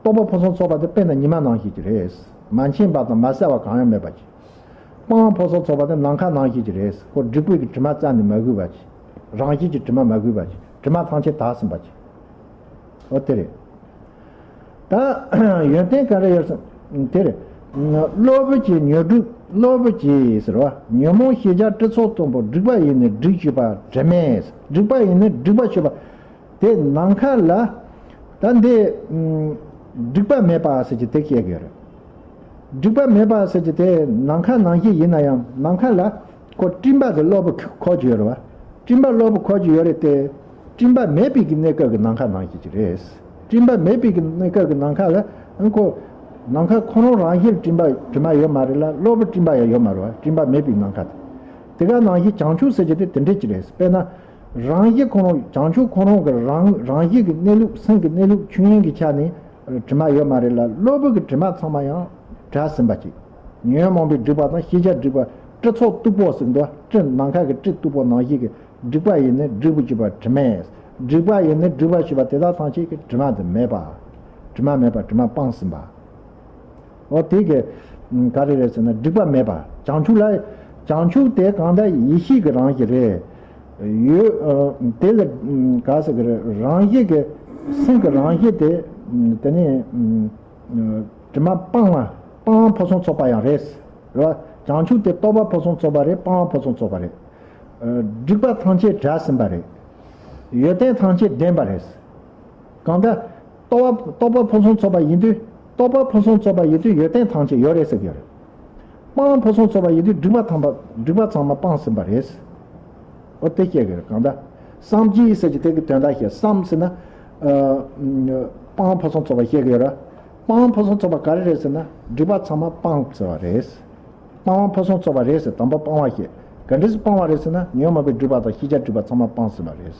རྟོག་པ་ཕུན་སུམ་ཚོགས་པ་དེ་དཔེར་ན་ཉི་མ་ནང་བཞིན་གྱི་རེད། མ་མཁྱེན་པ་དང་མ་གསལ་བ་གང་ཡང་མེད་པ་ཅིག་སྤང་བ་ཕུན་སུམ་ཚོགས་པ་དེ་ནམ་མཁའ་ནང་བཞིན་གྱི་རེད། ཁོ་སྒྲིབ་པའི་གི་དྲི་མ་རྩ་ནས་མ་གོས་པ་ཅིག་རང་བཞིན་གྱི་དྲི་མ་མ་གོས་པ་ཅིག་དྲི་མ་ཐམས་ཅད་དག་ཟིན་པ་ཅིག་འོ་དེ་རེད། ད་ཡོན་ཏན་ག་རེ་ཡོད་ཟེར། དེར། གློ་བུར་གྱི་ཉོན་སྒྲིབ། གློ་བུར་གྱི་ཟེར་བ། ཉོན་མོངས་ཤེས་བྱ་སྤྲི་ཚོགས་གཏུམ་པོ། སྒྲིབ་པ་ཡིས་ནི་སྒྲིབ་བྱེད་པ་དྲི་མས། སྒྲིབ་པ་ཡིས་ནི་སྒྲིབ་པ་བྱེད་པ། དེ་ནམ་མཁའ་ལ། ད་འདི། སྒྲིབ་པ་མེད་པ་ཟེར་གྱི་དེ་བཤད་ཀྱི་ཡོད་རེད། སྒྲིབ་པ་མེད་པ་ཟེར་གྱི་དེ་ནམ་མཁའ་ནང་བཞིན་ཡིན་ན་ཡང་ནམ་མཁའ་ལ། ཁོ་སྤྲིན་པ་དེ་གློ་བུར་འཁོར་གྱི་ཡོད་རེད་བ། སྤྲིན་པ་གློ་བུར་འཁོར་གྱི་ཡོད་རེད་དེ། སྤྲིན་པ་མེད་པའི་གི་གནས་སྐབས་ཀྱི་ནམ་མཁའ་ནང་བཞིན་གྱི་རེད། སྤྲིན་པ་མེད་པའི་གི་གནས་སྐབས་ཀྱི་ནམ་མཁའ་ལ་ཨང་ཁོ། ནམ་མཁའ་ཁོ་རང་རང་བཞིན་སྤྲིན་པ་དྲི་མ་ཡོད་མ་རེད་ལ། གློ་བུར་སྤྲིན་པ་ཡང་ཡོད་མ་རེད་བ། སྤྲིན་པ་མེད་པའི་ནམ་མཁའ་དེ། དེ་ག་ནང་བཞིན་བྱང་ཆུབ་ཟེར་གྱི་དེ་དེ་འདྲས་ཀྱི་རེད། དཔེར་ན། རང་བཞིན་ཁོ་རང་བྱང་ཆུབ་ཁོ་རང་གི་རང་རང་བཞིན་གྱི་གནས་ལུགས། སེམས་ཀྱི་གནས་ལུགས་ཆོས་དབྱིངས་ཀྱི་ཆ་ནས། དྲི་མ་ཡོད་མ་རེད་ལ། གློ་བུར་གྱི་དྲི་མ་ཚང་མ་ཡང་བྲལ་ཟིན་པ་ཅིག་ཉོན་མོངས་པའི་སྒྲིབ་པ་དང་ཤེས་བྱ་སྒྲིབ་པ། སྤྲི་ཚོགས་སྟུག་པོ་ཟེར་འདུག་སྤྲིན་ནམ་མཁའ་གི་སྤྲིན་སྟུག་པོ་ནང་བཞིན་གྱི་སྒྲིབ་པ་ཡིས་ནི་སྒྲིབ་པར་བྱེད་པ་དྲི་མས། སྒྲིབ་པ་ཡིས་ནི་སྒྲིབ་པར་བྱེད་པ་དེ་དག་ཐམས་ཅད་ཀྱི་དྲི་མ་དེ་མེད་པ། དྲི་མ་མེད་པ། དྲི་མ་སྤངས་ཟིན་པ། འོ་དེ་གི་ག་རེ་རེད་ཟེར་ན་སྒྲིབ་པ་མེད་པ། བྱང་ཆུབ་ལ། བྱང་ཆུབ་དེ་གང་ལྟར་ཡེ་ཤེས་ཀྱི་རང་བཞིན་རེད། ཡོད། དེ་ལ་ག་ཟེར་གི་རེད། རང་བཞིན་གྱི་སེམས་ཀྱི་རང་བཞིན་དེ། དེ་ནི། དྲི་མ་སྤངས་པ། སྤང་བ་ཕུན་སུམ་ཚོགས་པ་ཡང་རེད། རེད་བ། བྱང་ཆུབ་དེ་རྟོགས་པ་ཕུན་སུམ་ཚོགས་པ་རེད། སྤང་བ་ཕུན་སུམ་ཚོགས་པ་རེད། སྒྲིབ་པ་ཐམས་ཅད་བྲལ་ཟིན་པ་རེད། ཡོན་ཏན་ཐམས་ཅད་ལྡན་པ་རེད། གང་ལྟར། རྟོགས་པ་རྟོགས་པ་ཕུན་སུམ་ཚོགས་པ་ཡིན་དུས། རྟོགས་པ་ཕུན་སུམ་ཚོགས་པ་ཡིན་དུས་ཡོན་ཏན་ཐམས་ཅད་ཡོད་རེད་ཟེར་གྱི་ཡོད་རེད། སྤང་བ་ཕུན་སུམ་ཚོགས་པ་ཡིན་དུས་སྒྲིབ་པ་ཐམས་པ་སྒྲིབ་པ་ཚང་མ་སྤངས་ཟིན་པ་རེད། འོ་དེ་བཤད་ཀྱི་རེད། གང་ལྟར། བསམ་གྱིས་ཟེར་གྱི་དེ་གི་དོན་དག་བཤད། བསམ་ཟེར་ན། ཨ། སྤང་བ་ཕུན་སུམ་ཚོགས་པ་བཤད་ཀྱི་ཡོད་རེད། སྤང་བ་ཕུན་སུམ་ཚོགས་པ་ག་རེ་རེད་ཟེར་ན་སྒྲིབ་པ་ཚང་མ་སྤངས་ཟེར་བ་རེད། སྤང་བ་ཕུན་སུམ་ཚོགས་པ་རེད་ཟེར། དང་པོ་སྤང་བ་བཤད། ག་འདྲས་སེ་སྤང་བ་རེད་ཟེར་ན་ཉོན་མོངས་པའི་སྒྲིབ་པ་དང་ཤེས་བྱ་སྒྲིབ་པ་ཚང་མ་སྤངས་ཟིན་པ་རེད།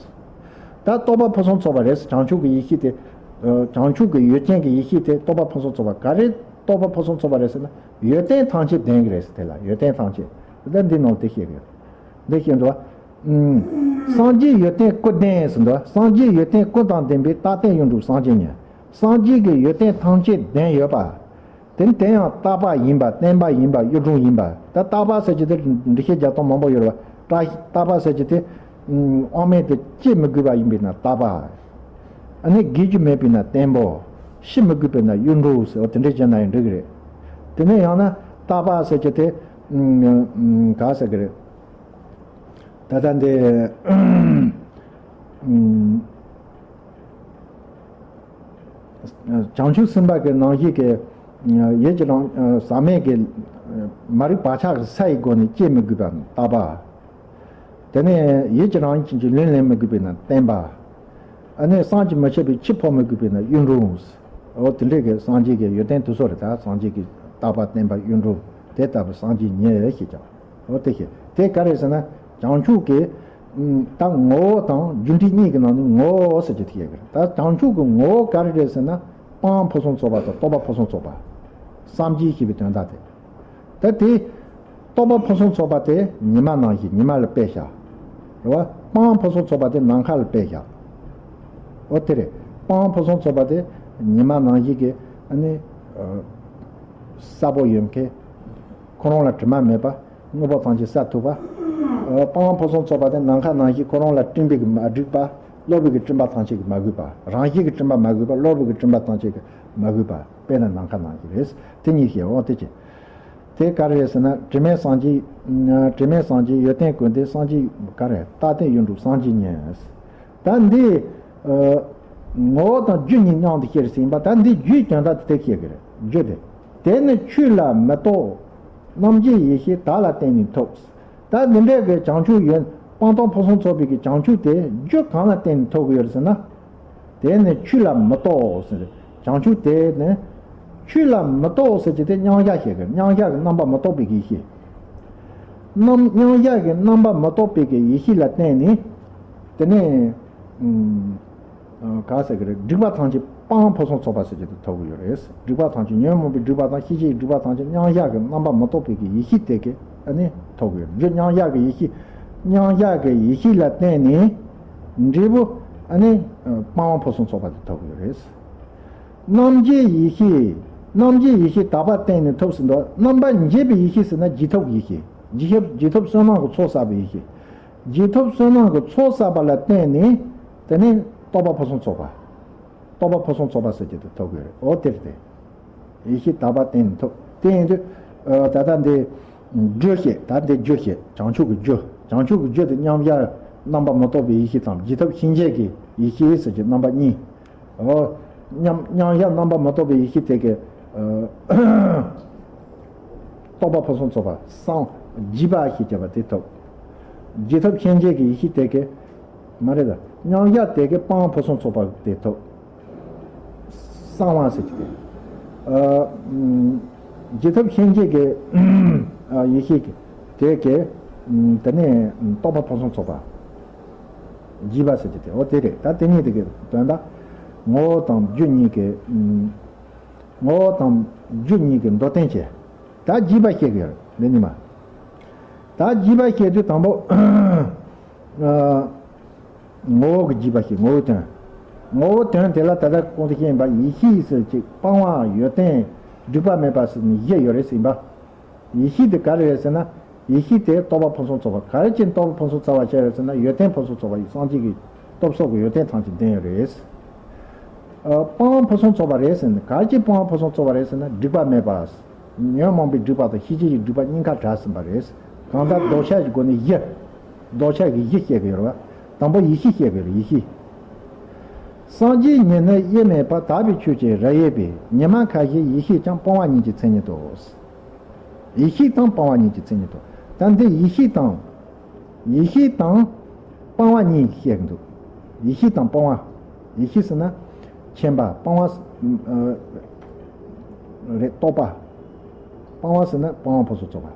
ད་རྟོགས་པ་ཕུན་སུམ་ཚོགས་པ་རེད། བྱང་ཆུབ་ཀྱི་ཡེ་ཤེས་དེ། ཨ། བྱང་ཆུབ་ཀྱི་ཡུལ་ཅན་གྱི་ཡེ་ཤེས་དེ་རྟོགས་པ་ཕུན་སུམ་ཚོགས་པ། ག་རེ་རྟོགས་པ་ཕུན་སུམ་ཚོགས་པ་རེད་ཟེར་ན་ཡོན་ཏན་ཐམས་ཅད་ལྡན་གྱི་རེད་ཟེར། དེ་ལ་ཡོན་ཏན་ཐམས་ཅད། ད་འདི་ནང་དེ་བཤད་ཀྱི་ཡོད། འདི་བཤད་འདུག་བ། ཨུམ། སངས་རྒྱས་ཡོན་ཏན་ཀུན་ལྡན་ཟེར་འདུག་བ། སངས་རྒྱས་ཡོན་ཏན་ཀུན་དང་ལྡན་པའི་རྟག་བརྟན་གཡུ་འབྲུག་སངས་རྒྱས་ཉིད། སངས་རྒྱས་ཀྱི་ཡོན་ཏན་ཐམས་ཅད་ལྡན་ཡོད་པ། དེ་དེ་ཡང་རྟག་པ་ཡིན་པ། བརྟན་པ་ཡིན་པ། གཡུ་འབྲུག་ཡིན་པ། ད་རྟག་པ་ཟེར་གྱི་དེ་འགྲེལ་བཤད་རྒྱག་སྟངས་མང་པོ་ཡོད་རེད་བ། རྟག་རྟག་པ་ཟེར་གྱི་དེ། ཨུམ། དབང་མེད་དེ་སྐྱེ་མི་དགོས་པ་ཡིན་པས་ན་རྟག་པ། ཨ་ནི་རྒས་རྒྱུ་མེད་པས་ན་བརྟན་པོ། ཤི་མི་དགོས་པས་ན་གཡུ་འབྲུག་ཟེར་བ་དེ་འདྲས་བྱས་ན་ཡང་འགྲིག་གི་རེད། དེ་ནས་ཡང་ན་རྟག་པ་ཟེར་གྱི་དེ། ཨུམ། ག་ཟེར་གི་རེད། ད་ལྟ་འདི། ཨུམ། བྱང་ཆུབ་སེམས་དཔའ་གི་ནང་བཞིན་གྱི་ཡིད་ཀྱི་རང་ཟག་མེད་ཀྱི་མ་རིག་བག་ཆགས་ཀྱི་ས་ཡི་སྒོ་ནས་སྐྱེ་མི་དགོས་པ་རྟག་པ། དེ་ནས་ཡིད་ཀྱི་རང་བཞིན་གྱི་ལུས་ལེན་མི་དགོས་པས་ན་བརྟན་པ། ཨ་ནི་བསམ་གྱིས་མི་ཁྱབ་པའི་འཆི་འཕོ་མི་དགོས་པས་ན་གཡུ་འབྲུག་འོ་དེ་འདྲས་ཀྱི་སངས་རྒྱས་ཀྱི་ཡོན་ཏན་དེ་ཚོ་རེད། ད་སངས་རྒྱས་ཀྱི་བསྟན་པ་བསྟན་པ་གཡུང་དྲུང་དེ་ལྟ་བུ་སངས་རྒྱས་ཉིད་ཞེས་ཀྱང་འོ་དེ་ཞེས་དེ་ག་རེ་ཟེར་ན། བྱང་ཆུབ་ཀྱི་ཨུམ། ད་ངོ་བོ་དང་རྒྱུ་འབྲས་གཉིས་ཀྱི་ནང་ནས་ངོ་བོ་ཟེར་གྱི་དེ་ཡོད་ཀྱི་རེད། ད་བྱང་ཆུབ་ཀྱི་ངོ་བོ་ག་རེ་རེད་ཟེར་ན། སྤང་བ་ཕུན་སུམ་ཚོགས་པ་དང་རྟོགས་པ་ཕུན་སུམ་ཚོགས་པ། སངས་རྒྱས་ཞེས་པའི་དོན་དག་དེ། ད་དེ། རྟོགས་པ་ཕུན་སུམ་ཚོགས་པ་དེ་ཉི་མ་ནང་བཞིན་ཉི་མ་ལ་དཔེ་བཞག་རེད་བ། སྤང་བ་ཕུན་སུམ་ཚོགས་པ་དེ་ནམ་མཁའ་ལ་དཔེ་བཞག་འོ་དེ་རེད། སྤང་བ་ཕུན་སུམ་ཚོགས་པ་དེ་ཉི་མ་ནང་བཞིན་གྱི་ཨ་ནི། གསལ་པོ་ཡོད་མཁན། ཁོ་རང་ལ་དྲི་མ་མེད་པ། དངོས་པོ་ཐམས་ཅད་གསལ་ཐུབ་པ། ཨ། སྤང་བ་ཕུན་སུམ་ཚོགས་པ་དེ་ནམ་མཁའ་ནང་བཞིན་ཁོ་རང་ལ་སྤྲིན་པས་མ་བསྒྲིབས་པ། གློ་བུར་གྱི་སྤྲིན་པ་ཐམས་ཅད་ཀྱིས་མ་གོས་པ། རང་བཞིན་གྱི་སྤྲིན་པ་མ་གོས་པ། གློ་བུར་གྱི་སྤྲིན་པ་ཐམས་ཅད་ཀྱིས་མ་གོས་པ། དཔེར་ན་ནམ་མཁའ་ནང་བཞིན་རེད། དེ་གཉིས་ཤེས་འོང་དེ་ཅི། དེ་ག་རེ་རེད་ཟེར་ན། དྲི་མེད་སངས་རྒྱས། དྲི་མེད་སངས་རྒྱས། ཡོན་ཏན་ཀུན་ལྡན་སངས་རྒྱས་ག་རེ། རྟག་བརྟན་གཡུང་དྲུང་སངས་རྒྱས་ཉིད། ད་འདི། ཨ། ངོ་བོ་དང་རྒྱུ་གཉིས་མཉམ་དུ་ཤེས་རེད་ཟེར་ཡིན་པ། ད་འདི་རྒྱུའི་དོན་དག་དེ་ཤེས་ཀྱི་རེད། རྒྱུ་དེ། དེ་ནི་ཆོས་ལ་མི་རྟོག་རྣམ་འབྱེད་ཡེ་ཤེས་དག་ལ་བརྟེན་ནས་ཐོབ། ད་འདི་འདྲའི་གི་བྱང་ཆུབ་ཡོན། སྤངས་རྟོགས་ཕུན་སུམ་ཚོགས་པའི་གི་བྱང་ཆུབ་དེ་རྒྱུ་གང་ལ་བརྟེན་ནས་ཐོབ་ཀྱི་ཡོད་རེད་ཟེར་ན། དེ་ནི་ཆོས་ལ་མི་རྟོག་ཟེར། བྱང་ཆུབ་དེ་ནི་ཆོས་ལ་མི་རྟོག་ཟེར་གྱི་དེ་མཉམ་གཞག་བཤད་ཀྱི། མཉམ་གཞག་གི་རྣམ་པ་མི་རྟོག་པའི་གི་ཡེ་ཤེས། རྣམ། མཉམ་གཞག་གི་རྣམ་པ་མི་རྟོག་པའི་གི་ཡེ་ཤེས་ལ་བརྟེན་ནས། དེ་ནས། ཨུམ། ཨ། ག་ཟེར་གི་རེད། སྒྲིབ་པ་ཐམས་ཅད་སྤང་བ་ཕུན་སུམ་ཚོགས་པ་ཟེར་གྱི་དེ་ཐོབ་ཀྱི་ཡོད་རེད། སྒྲིབ་པ་ཐམས་ཅད། ཉོན་མོངས་པའི་སྒྲིབ་པ་དང་ཤེས་བྱའི་སྒྲིབ་པ་ཐམས་ཅད་མཉམ་གཞག་གི་རྣམ་པ་མི་རྟོག་པའི་གི་ཡེ་ཤེས་དེ་གིས་ཨ་ནི་ཐོབ་ཀྱི་ཡོད། རྒྱུ་མཉམ་གཞག་གི་ཡེ་ཤེས། མཉམ་གཞག་གི་ཡེ་ཤེས་ལ་བརྟེན་ནས་འབྲས་བུ་ཨ་ནི་སྤང་བ་ཕུན་སུམ་ཚོགས་པ་དེ་ཐོབ་ཀྱི་ཡོད་རེད། རྣམ་འབྱེད་ཡེ་ཤེས། རྣམ་འབྱེད་ཡེ་ཤེས་དག་པ་བརྟེན་ནས་ཐོབ་ཟེར་འདུག་རྣམ་པར་འབྱེད་པའི་ཡེ་ཤེས་ཟེར་ན་རྗེས་ཐོབ་ཡེ་ཤེས། རྗེས་ཐོབ། རྗེས་ཐོབ་བསོད་ནམས་ཀྱི་ཚོགས་བསགས་པའི་ཡེ་ཤེས། རྗེས་ཐོབ་བསོད་ནམས་ཀྱི་ཚོགས་བསགས་པ་ལ་བརྟེན་ནས་དེ་ནས་རྟོགས་པ་ཕུན་སུམ་ཚོགས་པ། རྟོགས་པ་ཕུན་སུམ་ཚོགས་པ་ཟེར་གྱི་དེ་ཐོབ་ཀྱི་རེད། འོ་དེ་རེད་དེ། ཡེ་ཤེས་དག་པ་བརྟེན་ནས་ཐོབ། དེ་ཡིན་དུས། ཨ། ད་ལྟ་འདི་རྒྱུ་བཤད། ད་འདི་རྒྱུ་བཤད། བྱང་ཆུབ་ཀྱི་རྒྱུ། བྱང་ཆུབ་ཀྱི་རྒྱུ་དེ་མཉམ་གཞག་རྣམ་པ་མི་རྟོག་པའི་ཡེ་ཤེས་དང་། རྗེས་ཐོབ་ཤེས་བྱའི་གི་ཡེ་ཤེས་ཟེར་གྱི་རྣམ་པ་གཉིས། འོ། མཉམ། མཉམ་གཞག་རྣམ་པ་མི་རྟོག་པའི་ཡེ་ཤེས་དེ་གིས། ཨ། རྟོགས་པ་ཕུན་སུམ་ཚོགས་པ། གསང་། རྒྱས་པ་ཞེས་བྱ་བ་དེ་ཐོབ། རྗེས་ཐོབ་ཤེས་བྱའི་གི་ཡེ་ཤེས་དེ་གིས། མ་རེད་ད། མཉམ་གཞག་དེ་གིས་སྤང་བ་ཕུན་སུམ་ཚོགས་པ་དེ་ཐོབ། གསང་བ་ཟེར་གྱི་དེ། ཨ། ཨུམ། རྗེས་ཐོབ་ཤེས་བྱའི་གི། ཨ། ཡེ་ཤེས་ཀྱི་དེ་གིས། ཨུམ། དེ་ནས་རྟོགས་པ་ཕུན་སུམ་ཚོགས་པ། རྒྱས་པ་ཟེར་གྱི་དེ། འོ་དེ་རེད། ད་དེ་གཉིས་དེ་གི་དོན་དག་ངོ་བོ་དང་རྒྱུ་གཉིས་ཀྱི། ཨུམ། ངོ་བོ་དང་རྒྱུ་གཉིས་ཀྱི་མདོར་བསྟན་བྱས། ད་རྒྱས་པ་བཤད་ཀྱི་ཡོད་རེད་འདི་ཉི་མ། ད་རྒྱས་པ་བཤད་དུས་དང་པོ། ཨ། ངོ་བོ་གི་རྒྱས་པ་བཤད། ངོ་བོའི་དོན། ངོ་བོའི་དོན་དེ་ལ་ད་ལྟ་གོང་དུ་བཤད་པ་ཡེ་ཤེས་ཟེར་གཅིག་སྤང་བ། ཡོན་ཏན། སྒྲིབ་པ་མེད་པ་ཟེར་ནས་བཞི་ཡོད་རེད་ཟེར་ཡིན་པ། ཡེ་ཤེས་དེ་ག་རེ་རེད་ཟེར་ན། ཡེ་ཤེས་དེ་རྟོགས་པ་ཕུན་སུམ་ཚོགས་པ། ག་རེ་བྱས་ནས་རྟོགས་པ་ཕུན་སུམ་ཚོགས་པ་བྱས་རེད་ཟེར་ན། ཡོན་ཏན་ཕུན་སུམ་ཚོགས་པ་ཡི། སངས་རྒྱས་ཀྱི་སྟོབས་སོགས་ཀྱི་ཡོན་ཏན་ཐམས་ཅད་ལྡན་ཡོད་རེད། ཨ། སྤང་བ་ཕུན་སུམ་ཚོགས་པ་རེད་ཟེར་ན། ག་རེ་བྱས་སྤང་བ་ཕུན་སུམ་ཚོགས་པ་རེད་ཟེར་ན། སྒྲིབ་པ་མེད་པ། ཉོན་མོངས་པའི་སྒྲིབ་པ་དང་ཤེས་བྱའི་སྒྲིབ་པ་གཉིས་ཀ་བྲལ་ཟིན་པ་རེད། གང་ལྟར་ལྡོག་ཆ་གི་སྒོ་ནས་བཞི། ལྡོག་ཆ་གི་བཞི་བཤད་ཀྱི་ཡོད་རེད་བ། དང་པོ་ཡེ་ཤེས་བཤད་ཀྱི་ཡོད་རེད། ཡེ་ཤེས། སངས་རྒྱས་ཉིད་ནི་དབྱེར་མེད་པ། དག་པའི་ཆོས་ཀྱི་རབ་དབྱེ་བས། ཉི་མ་ཁ་བཞིན་ཡེ་ཤེས་ཀྱང་། སྤང་བ་ཉིད་ཀྱི་མཚན་ཉིད་དོ། ཡེ་ཤེས་དང་སྤང་བ་ཉིད་ཀྱི་མཚན་ཉིད་དོ། ད་འདི་ཡེ་ཤེས་དང་། ཡེ་ཤེས་དང་སྤང་བ་གཉིས་བཤད་ཀྱི་འདུག་ཡེ་ཤེས་དང་སྤང་བ། ཡེ་ཤེས་ཟེར་ན་མཁྱེན་པ། སྤང་བ། ཨ། རེད། རྟོགས་པ། སྤང་བ་ཟེར་ན་སྤང་བ་ཕུན་སུམ་ཚོགས་པ།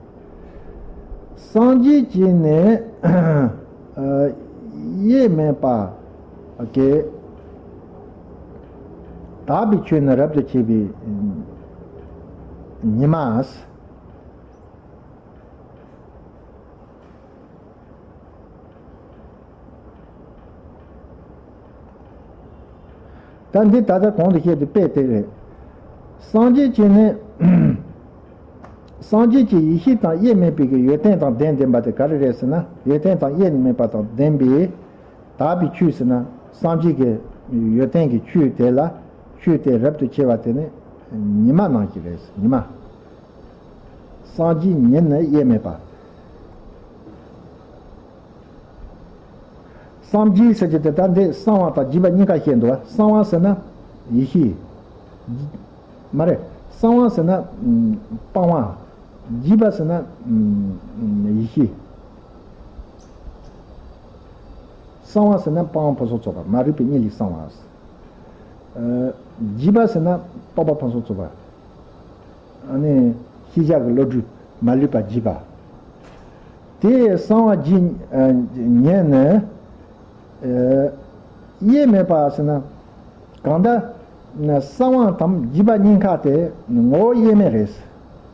སངས་རྒྱས་ཀྱིས་ནི། ཨ། དབྱེར་མེད་པ་གི། དག་པའི་ཆོས་ནི་རབ་ཏུ་ཕྱེ་བའི་ཉི་མ། ད་འདི་ད་ལྟ་གོང་དུ་བཤད་དུ་དཔེ་དེ་རེད། སངས་རྒྱས་ཀྱིས་ནི། སངས་རྒྱས་ཀྱི་ཡེ་ཤེས་དང་དབྱེར་མེད་པའི་གི་ཡོན་ཏན་དང་ལྡན་ལྡན་པ་དེ་ག་རེ་རེད་ཟེར་ན། ཡོན་ཏན་དང་དབྱེར་མེད་པ་དང་ལྡན་པའི་དག་པའི་ཆོས་ཟེར་ན། སངས་རྒྱས་ཀྱི་ཡོན་ཏན་གྱི་ཆོས་དེ་ལ། ཆོས་དེ་རབ་ཏུ་ཕྱེ་བ་དེ་ནི་ཉི་མ་ནང་བཞིན་རེད། ཉི་མ། སངས་རྒྱས་ཉིད་ནི་དབྱེར་མེད་པ། སངས་རྒྱས་ཟེར་གྱི་དེ་ད་འདི་གསང་བ་དང་རྒྱས་པ་གཉིས་ཀ་བཤད་འདུག་བ། གསང་བ་ཟེར་ན་ཡེ་ཤེས། མ་རེད། གསང་བ་ཟེར་ན་སྤང་བ། རྒྱས་པ་ཟེར་ན་ཡེ་ཤེས། གསང་བ་ཟེར་ན་སྤང་བ་ཕུན་སུམ་ཚོགས་པ། མ་རིག་པའི་གཉིད་ལས་སངས་པ། ཨ། བརྗིད་པ་ཟེར་ན་རྟོགས་པ་ཕུན་སུམ་ཚོགས་པ། ཨ་ནི་ཤེས་བྱ་གི་བློ་གྲོས་མ་ལུས་པ་བརྗིད་པ། དེ་གསང་བ་བརྗིད་ཉིད་ནི། དབྱེར་མེད་པ་ཟེར་ན། གང་ལྟར་གསང་བ་དང་བརྗིད་པ་གཉིས་ཀ་དེ་ངོ་བོ་དབྱེར་མེད་རེད།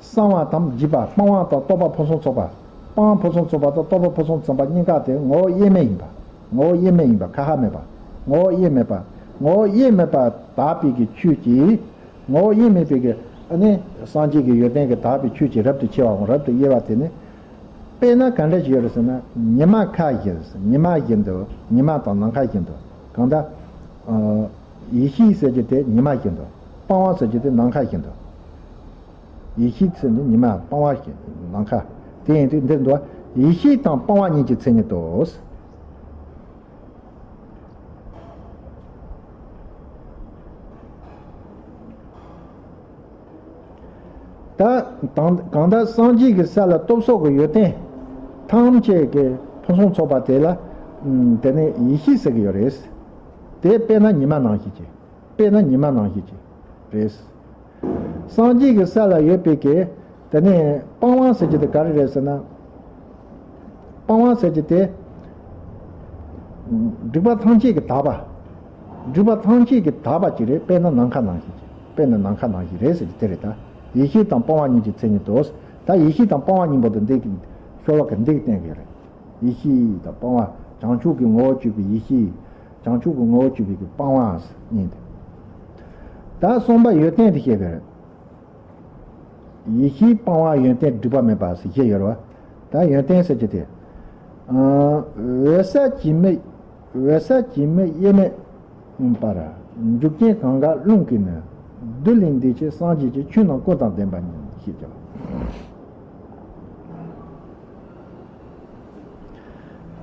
གསང་བ་དང་བརྗིད་པ། སྤང་བ་དང་རྟོགས་པ་ཕུན་སུམ་ཚོགས་པ། སྤང་བ་ཕུན་སུམ་ཚོགས་པ་དང་རྟོགས་པ་ཕུན་སུམ་ཚོགས་པ་གཉིས་ཀ་དེ་ངོ་བོ་དབྱེར་མེད་ཡིན་པ། ངོ་བོ་དབྱེར་མེད་ཡིན་པ། ཁ་ཁ་མེད་པ། ངོ་བོ་དབྱེར་མེད་པ། ངོ་བོ་དབྱེར་མེད་པ་དག་པའི་གི་ཆོས་ཀྱིས། ངོ་བོ་དབྱེར་མེད་པའི་གི་ཨ་ནི་སངས་རྒྱས་ཀྱི་ཡོན་ཏན་གྱི་དག་པའི་ཆོས་ཀྱིས་རབ་ཏུ་ཕྱེ་བའམ་རབ་ཏུ་དབྱེ་བ་དེ་ནི། དཔེར་ན་ག་འདྲ་ཞིག་ཡོད་རེད་ཟེར་ན། ཉི་མ་ཁ་བཞིན། ཉི་མ་བཞིན་དུ། ཉི་མ་དང་ནམ་མཁའ་བཞིན་དུ། གང་ལྟར། ཨ། ཡེ་ཤེས་ཟེར་གྱི་དེ་ཉི་མ་བཞིན་དུ། སྤང་བ་ཟེར་གྱི་དེ་ནམ་མཁའ་བཞིན་དུ། ཡེ་ཤེས་ཟེར་ནི་ཉི་མ། སྤང་བ་བཞིན་ནམ་མཁའ། དེ་ཡིན་དུས་འདིར་འདུག་པ། ཡེ་ཤེས་དང་སྤང་བ་གཉིས་ཀྱི་མཚན་ཉིད་དོ། ད་དང་། གང་ལྟར་སངས་རྒྱས་ཀྱི་ས་ལ་སྟོབས་སོགས་ཀྱི་ཡོན་ཏན་ཐམས་ཅད་ཀྱི་ཕུན་སུམ་ཚོགས་པ་དེ་ལ། ཨམ། དེ་ནི་ཡེ་ཤེས་ཟེར་གྱི་ཡོད་རེད། དེ་དཔེར་ན་ཉི་མ་ནང་བཞིན་གྱི། དཔེར་ན་ཉི་མ་ནང་བཞིན་གྱི་རེད། སངས་རྒྱས་ཀྱི་ས་ལ་ཡོད་པའི་གི། དེ་ནས་སྤང་བ་ཟེར་གྱི་དེ་ག་རེ་རེད་ཟེར་ན། སྤང་བ་ཟེར་གྱི་དེ། སྒྲིབ་པ་ཐམས་ཅད་ཀྱི་དག་པ། སྒྲིབ་པ་ཐམས་ཅད་ཀྱི་དག་པ་ཅིག་རེད། དཔེར་ན་ནམ་མཁའ་ནང་བཞིན་གྱི། དཔེར་ན་ནམ་མཁའ་ནང་བཞིན་རེད་ཟེར་གྱི་དེ་རེད་ད། ཡེ་ཤེས་དང་སྤང་བ་གཉིས་ཀྱི་མཚན་ཉིད་དོ། ད་ཡེ་ཤེས་དང་སྤང་བ་གཉིས་པོ་དེ་འདི་གི་ཤོ་ལོ་ཀ་འདི་གི་སྟེང་གི་རེད། ཡེ་ཤེས་དང་སྤང་བ། བྱང་ཆུབ་ཀྱི་ངོ་བོ་བཅུ་པའི་ཡེ་ཤེས། བྱང་ཆུབ་ཀྱི་ངོ་བོ་བཅུ་པའི་གི་སྤང་བ་གཉིས་དེ། ད་གསུམ་པ་ཡོན་ཏན་དེ་བཤད་པའི་རེད། ཡེ་ཤེས་སྤང་བ་ཡོན་ཏན་སྒྲིབ་པ་མེད་པ་ཟེར་བཤད་ཡོད་རེད་བ། ད་ཡོན་ཏན་ཟེར་གྱི་དེ། ཨ། འོད་གསལ་གྱི་མིག་འོད་གསལ་གྱི་མིག་དབྱེར་མེད་པར། འཇུག་ཅིང་གང་གཱ་ཀླུང་གི་ནི། རྡུལ་ལས་འདས་ཕྱིར་སངས་རྒྱས་ཀྱི། ཆོས་རྣམས་ཀུན་དང་ལྡན་པ་ཉིད། ཞེས་བྱ་བ།